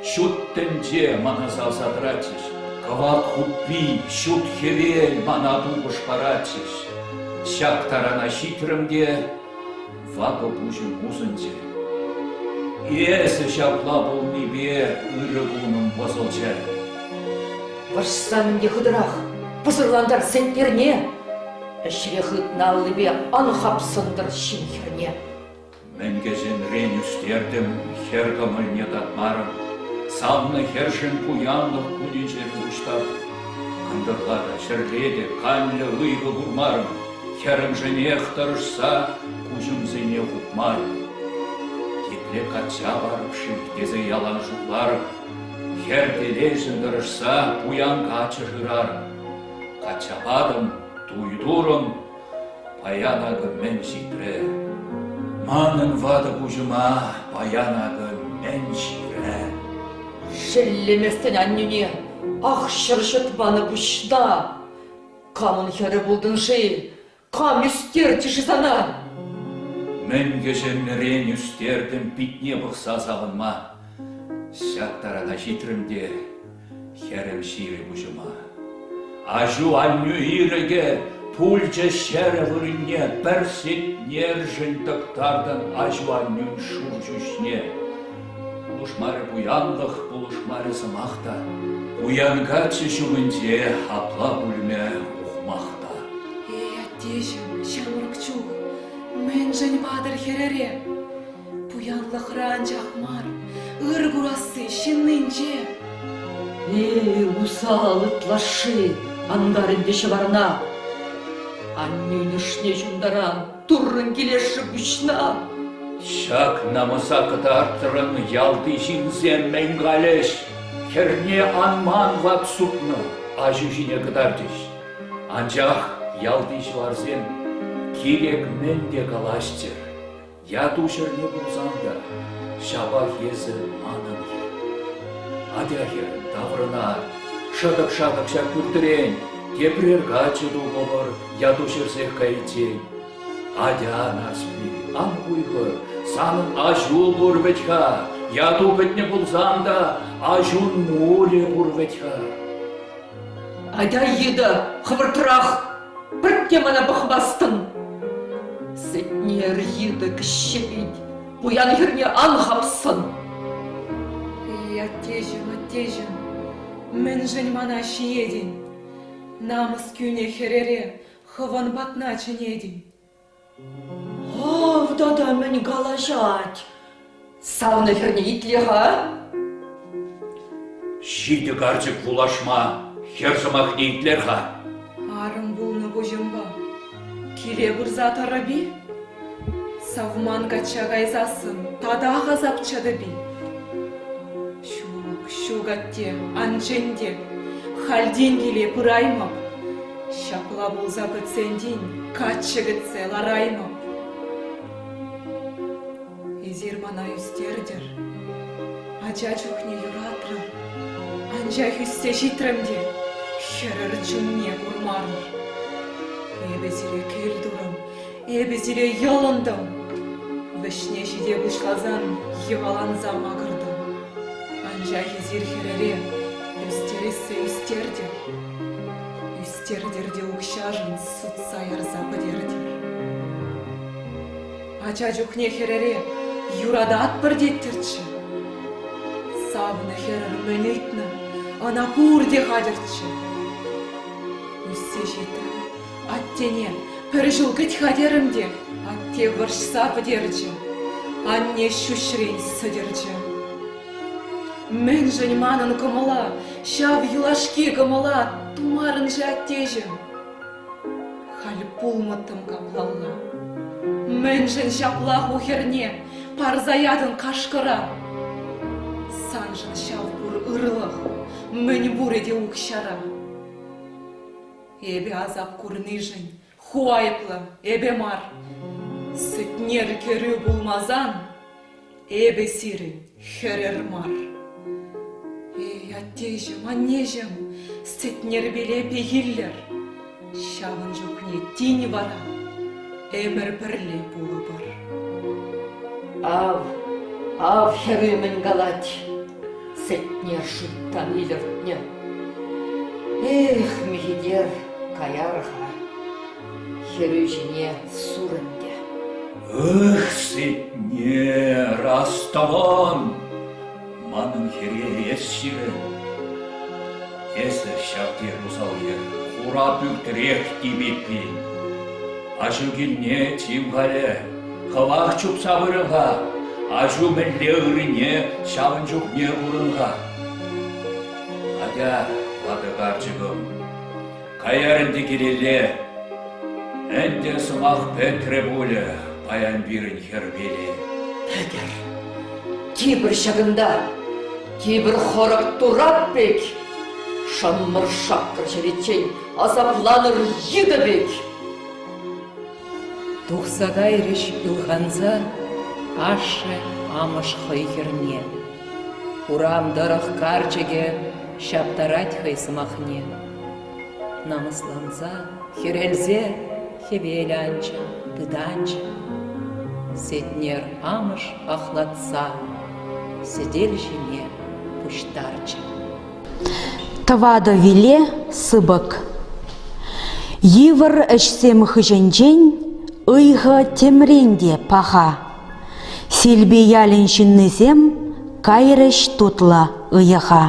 ҫут тӗнче мана савса тӑратчӗҫ, кӑвак хуппи, ҫут хӗвел мана тупӑш паратчӗҫ. Ҫак тарана ҫитрӗм те ватӑ пуҫӑм усӑнчӗ. Эсӗ ҫапла пулнипе ырӑ кунӑм пӑсӑлчӗ. Вӑрҫса мӗнле хытӑрах пӑсӑрлантар сенкерне, ӗҫре хытнӑ аллипе ан хапсӑнтӑр ҫын хӗрне. Мӗн кӗҫӗнрен ӳстертӗм, хӗр кӑмӑлне татмарӑм. Савнӑ хӗршӗн пуянлӑх кунӗнче пуҫтартӑм. Кӑнтӑрла та, ҫӗрле те канлӗ ыйхӑ курмарӑм. Хӗрӗмшӗнех тӑрӑшса куҫӑмсене хупмарӑм. Епле качча парӑп-ши тесе ялан шутларӑм. Хӗр телейшӗн тӑрӑшса пуян каччӑ шырарӑм. Качча патӑм, туй турӑм, паян акӑ мӗн ҫитрӗ? Манӑн ватӑ пуҫӑма паян акӑ мӗн ҫитрӗ? Шеллеместӗн аннӳне, ах, ҫӗр ҫӑтманӑ пуҫна! Камӑн хӗрӗ пултӑн-ши? Кам ӳстерчӗ-ши сана? Мӗн кӗҫӗннӗрен ӳстертӗм питне пӑхса савӑнма. Ҫак тарана ҫитрӗм те хӗрӗм ҫирӗ пуҫӑма. Аҫу-аннӳ ирӗкӗ пулчӗ ҫӗрӗ вырӑнне пӗр сетнершӗн тӑктартӑн аҫу-аннӳн шур ҫӳҫне. Пулӑшмарӗ пуянлӑх, пулӑшмарӗ сӑмах та. Пуян каччӑ ҫумӗнче апла пулмӗ ухмах та. Эй, аттеҫӗм, ҫамрӑк чух, мӗншӗн патӑр хӗрӗре? Пуянлӑхра анчах мар, ыр курасси ҫыннинче. Эй, усал ытлашши, антар ӗнтӗ ҫӑварна. Аннӳн ӑшне ҫунтаран, Туррӑн килесшӗ пуҫна. Ҫак намӑса кӑтартрӑн ялти ҫынсем мӗн калӗҫ? Хӗрне ан ман ват сутнӑ. аҫу ҫине кӑтартӗҫ. Анчах ялти ҫӑварсем кирек мӗн те калаҫчӑр. Яту ҫӗрне пулсан та, ҫапах эсӗ манӑн хӗр. Атя, хӗрӗм, таврӑнар. Шӑтӑк-шатӑк ҫак пӳртрен тепрер каччӑ тупӑпӑр, яту ҫӗрсех кайиччен. Атя, Нарспи, ан хуйхӑр, санӑн аҫу пур вӗт-ха, яту пӗтнӗ пулсан та аҫун мулӗ пур вӗт-ха. Атя, йытӑ, хӑвӑртрах! Пӗртте мана пӑхмастӑн. Сӗтнер йытӑ кӗҫҫепет, пуян хӗрне ан хапсӑн. Эй, аттеҫӗм, аттеҫӗм, мӗншӗн мана ҫиетӗн? Намӑс кӳнӗ хӗрере хӑвӑн патна чӗнетӗн. Ав тата мӗн калаҫать! Савнӑ хӗрне итле-ха. Ҫитӗ карчӑк вулашма, хӗр сӑмахне итлер-ха. Арӑм пулнӑ пуҫӑмпа киле пырса тӑрӑп-и? Савман качча кайсассӑн татах асап чӑтӑп-и? Ҫук, ҫук, атте, ан чӗн те, хальтен киле пыраймӑп. Ҫапла пулса пӗтсен тин каччӑ кӗтсе лараймӑп. Эсир мана ӳстертӗр, ача чухне юратрӑр, анчах ӳссе ҫитрӗм те хӗрӗр чунне курмарӑр. Эпӗ сире кӗл турӑм, эпӗ сире йӑлӑнтӑм. Вӗҫне ҫите пуҫласан йӑваланса макӑртӑм. Анчах эсир хӗрӗре ӳстерессе ӳстертӗр. Ӳстертӗр те укҫашӑн сутса ярса пӗтертӗр. Ача чухне хӗрӗре юрататпӑр теттӗрччӗ. Савнӑ хӗрӗр мӗн ыйтнӑ, ӑна пурте хатӗрччӗ. Ӳссе ҫитрӗм, аттене пӗр ҫул кӗт-ха терӗм те атте вӑрҫса пӗтерчӗ, анне ҫӳҫрен сӗтӗрчӗ. Мӗншӗн манӑн кӑмӑла, ҫав юлашки кӑмӑла тумарӑн-ши аттеҫӗм? Халь пулмӑттӑм каплалла. Мӗншӗн ҫапла ху хӗрне парса ятӑн кашкӑра? Саншӑн ҫав пур ырлӑх, мӗн пурӗ те укҫара. Эпӗ асап курнишӗн ху айӑплӑ, эпӗ мар. Сӗтнер кӗрӳ пулмасан Эпӗ сирӗн хӗрӗр мар. Эй, аттеҫӗм, аннеҫӗм, Сӗтнерпеле пехиллӗр. Ҫавӑн чухне тин вара ӗмӗр пӗрле пулӑпӑр. Ав, ав хӗрӳ мӗн калать, Сӗтнер шуйттан илӗртнӗ. Эх, Михетер, каяр-ха. Хӗрӳ ҫине сур ӗнтӗ. Ых, Сетнер, астӑван! Манӑн хӗре эс ҫирӗн. Эсӗ ҫав тер усал хӗр, хура пӳртрех типеппин. Аҫу килне чим-халӗ, хӑвах чупса пырӑн-ха, аҫу мӗнле ыррине ҫавӑн чухне курӑн-ха. Атя, ватӑ карчӑкӑм, Каяр ӗнтӗ килелле. Ӗнтӗ сӑмах пӗтрӗ пулӗ паян пирӗн хӗрпеле. Пӗтӗр. Тепӗр ҫакӑнта, тепӗр хӑрӑк турат пек, шӑмӑр-шаккӑр ҫӗриччен асапланӑр йытӑ пек. Тухса кайрӗҫ ылханса ашшӗ амӑш хӑй хӗрне. Урам тӑрӑх карчӑкӗ ҫаптарать хӑй сӑмахне. Намӑсланса, хӗрелсе хӗвел анчӗ, пытанчӗ. Сетнер амӑш ахлатса сӗтел ҫине пуҫтарчӗ. Тӑватӑ виле сыпӑк. Йывӑр ӗҫсем хыҫӗнчен ыйхӑ темрен те паха. Силпи ялӗн ҫыннисем кайрӗҫ тутлӑ ыйӑха.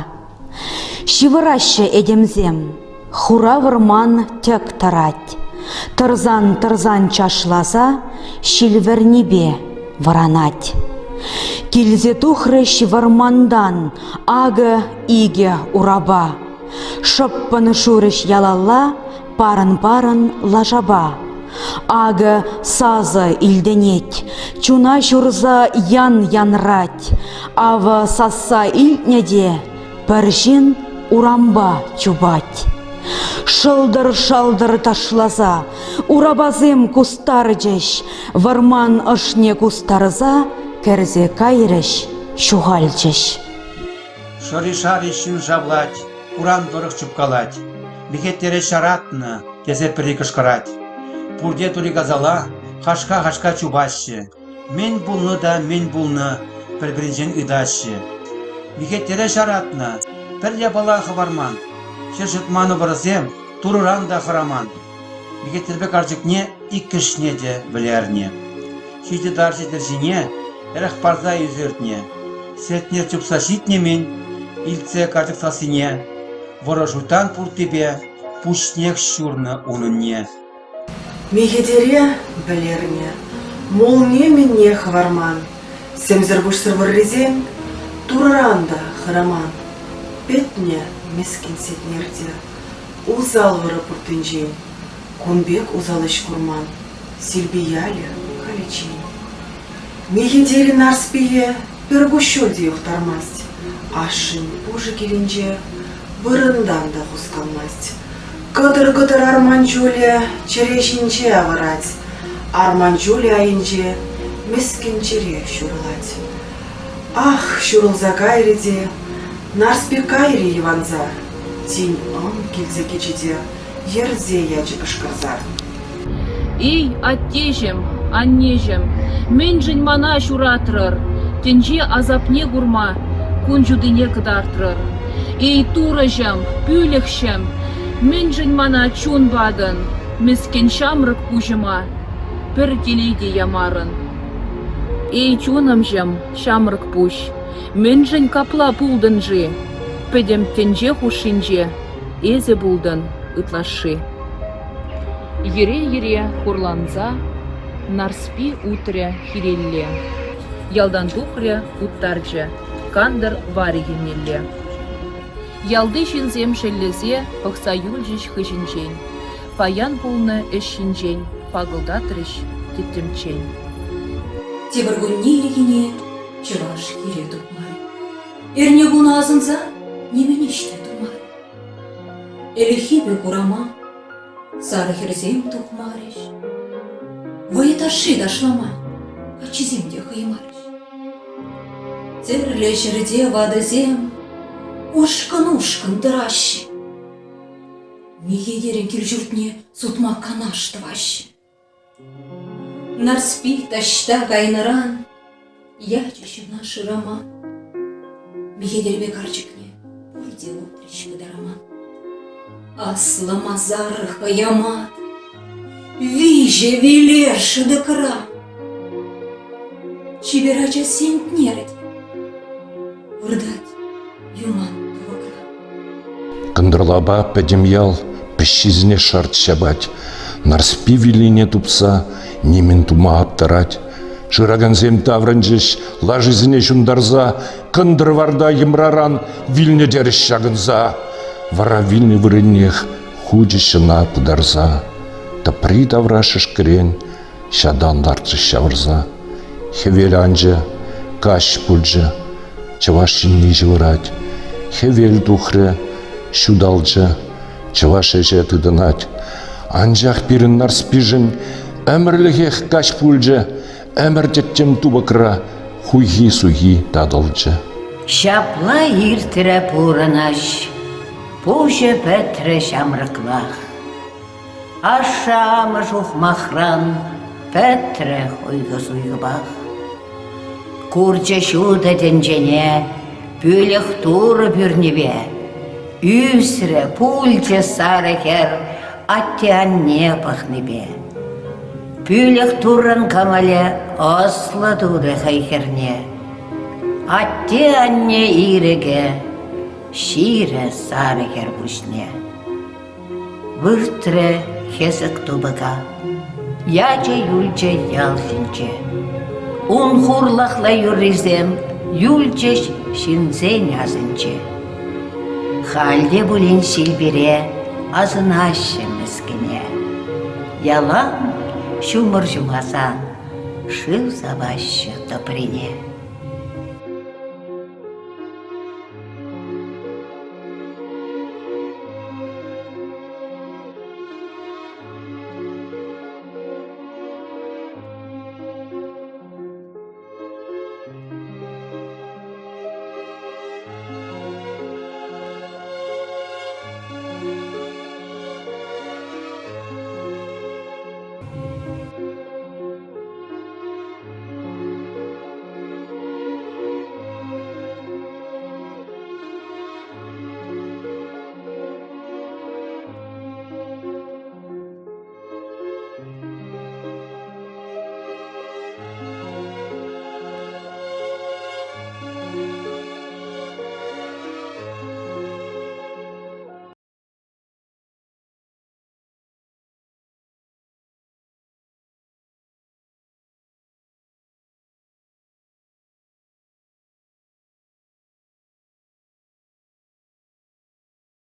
Ҫывӑраҫҫӗ этемсем, хура вӑрман тӗк тӑрать. Тӑрсан-тӑрсан чашласа ҫил вӗрнипе вӑранать. Килсе тухрӗҫ вӑрмантан акӑ икӗ урапа. Шӑппӑн шурӗҫ ялалла парӑн-парӑн лашапа. Акӑ сасӑ илтӗнет, чуна ҫурса ян янрать. Авӑ сасса илтнӗ те пӗр ҫын урампа чупать. Шӑлтӑр-шалтӑр ташласа урапасем кустарчӗҫ, вӑрман ӑшне кустарса кӗрсе кайрӗҫ, ҫухалчӗҫ. Шӑри-шари ҫын шавлать, урам тӑрӑх чупкалать. Михеттере ҫаратнӑ, тесе пӗри кӑшкӑрать. Пурте Турикасала хашка-хашка чупаҫҫӗ. Мӗн пулнӑ та мӗн пулнӑ, пӗр-пӗринчен ыйтаҫҫӗ. Михеттере ҫаратнӑ, пӗр япала хӑварман. Ҫӗр ҫӑтман вӑрӑсем Турӑран та хӑраман. Михеттерпе карчӑкне иккӗшне те вӗлернӗ. Ҫичӗ тарҫӑ тӗрҫине эрех парса ӳсӗртнӗ. Сетнер чупса ҫитнӗ-мӗн, илтсе карчӑк сассине, вӑрӑ шуйттан пурттипе пуҫнех ҫурнӑ унӑнне. Михетере вӗлернӗ, мулне-мӗнне хӑварман, сӗмсӗр-пуҫсӑр вӑррисем Турӑран та хӑраман. Пӗтнӗ мӗскӗн Сетнерте, усал вӑрӑ пурттинчен. Кун пек усал ӗҫ курман Силпи ялӗ халиччен. Михетери Нарспие пӗр куҫҫуль те юхтармасть, ашшӗн пушӑ килӗнче вырӑнтан та хускалмасть. Кӑтӑр-кӑтӑр арман чулӗ чӗре ҫинче авӑрать, арман чулӗ айӗнче мӗскӗн чӗре ҫурӑлать. Ах, ҫурӑлса кайрӗ те, Нарспи кайрӗ йӑванса, тин ӑн килсе кӗчӗ те йӗрсе ячӗ кӑшкӑрса. Эй, аттеҫӗм, аннеҫӗм, мӗншӗн мана ҫуратрӑр, тӗнче асапне курма кун ҫутине кӑтартрӑр. Эй, Турӑҫӑм, пӳлӗхҫӗм, мӗншӗн мана чун патӑн, мӗскӗн ҫамрӑк пуҫӑма пӗр телей те ямарӑн. Эй, чунӑмҫӑм, ҫамрӑк пуҫ, мӗншӗн капла пултӑн-ши? Пӗтӗм тӗнче хушшинче эсӗ пултӑн ытлашши. Йӗре-йӗре хурланса Нарспи утрӗ хирелле. Ялтан тухрӗ, уттарчӗ кантӑр варӗ еннелле. Ялти ҫынсем шеллесе пӑхса юлчӗҫ хыҫӗнчен. Паян пулнӑ ӗҫ ҫинчен пакӑлтатрӗҫ тӗттӗмччен. Тепӗр кунне ирхине чӑваш хире тухмарӗ. Эрнекун асӑнса нимӗн ӗҫ те тумарӗ. Ӗлӗкхи пек урама сарӑ хӗрсем тухмарӗҫ. Вӑйӑ ташши ташлама каччисем те хӑймарӗҫ. Тӗрлӗ ҫӗрте ватӑсем ушкӑн-ушкӑн тӑраҫҫӗ. Михетерӗн кил-ҫуртне сутма канаш тӑваҫҫӗ. Нарспи таҫта кайнӑран ячӗҫ ӑна шырама. Михетерпе карчӑкне пурте утрӗҫ пытарма. Аслӑ масар хӑямат, виҫӗ виле шӑтӑкра. Чипер ача сентнерӗ те выртать юман тупӑкра. Кӑнтӑрлапа пӗтӗм ял пӗҫҫисене шарт ҫапать. Нарспи виллине тупса нимӗн тума аптӑрать. Шыракансем таврӑнчӗҫ, лашисене ҫунтарса кӑнтӑр варта йӑмраран вилнӗ терӗҫ ҫакӑнса. Вара вилнӗ вырӑннех хучӗҫ ӑна пытарса. Тӑпри тавра шӗшкӗрен ҫатан лартрӗҫ ҫавӑрса. Хӗвел анчӗ, каҫ пулчӗ. Чӑваш ҫынни ҫывӑрать. Хӗвел тухрӗ, ҫуталчӗ, чӑваш ӗҫе тытӑнать. Анчах пирӗн Нарспишӗн ӗмӗрлӗхех каҫ пулчӗ, ӗмӗр тӗттӗм тупӑкра хуйхи-суйхи татӑлчӗ. Ҫапла иртрӗ пурӑнӑҫ, пуҫӗ пӗтрӗ ҫамрӑклах. Ашшӗ-амӑш ухмахран пӗтрӗ хуйхӑ-суйхӑпах. Курчӗ ҫутӑ тӗнчене пӳлӗх Турӑ пӳрнипе. Ӳсрӗ, пулчӗ сарӑ хӗр атте-анне пӑхнипе. Пӳлӗх Туррӑн кӑмӑлӗ ӑслӑ турӗ хӑй хӗрне. Атте-анне ирӗкӗ ҫирӗ сарӑ хӗр пуҫне. Выртрӗ хӗсӗк тупӑка, ячӗ юлчӗ ял ҫинче. Ун хурлӑхлӑ юррисем юлчӗҫ ҫынсен асӗнче. Халь те пулин ҫил пире асӑнаҫҫӗ мӗскӗне. Ялан ҫумӑр ҫумасан шыв сапаҫҫӗ тӑприне.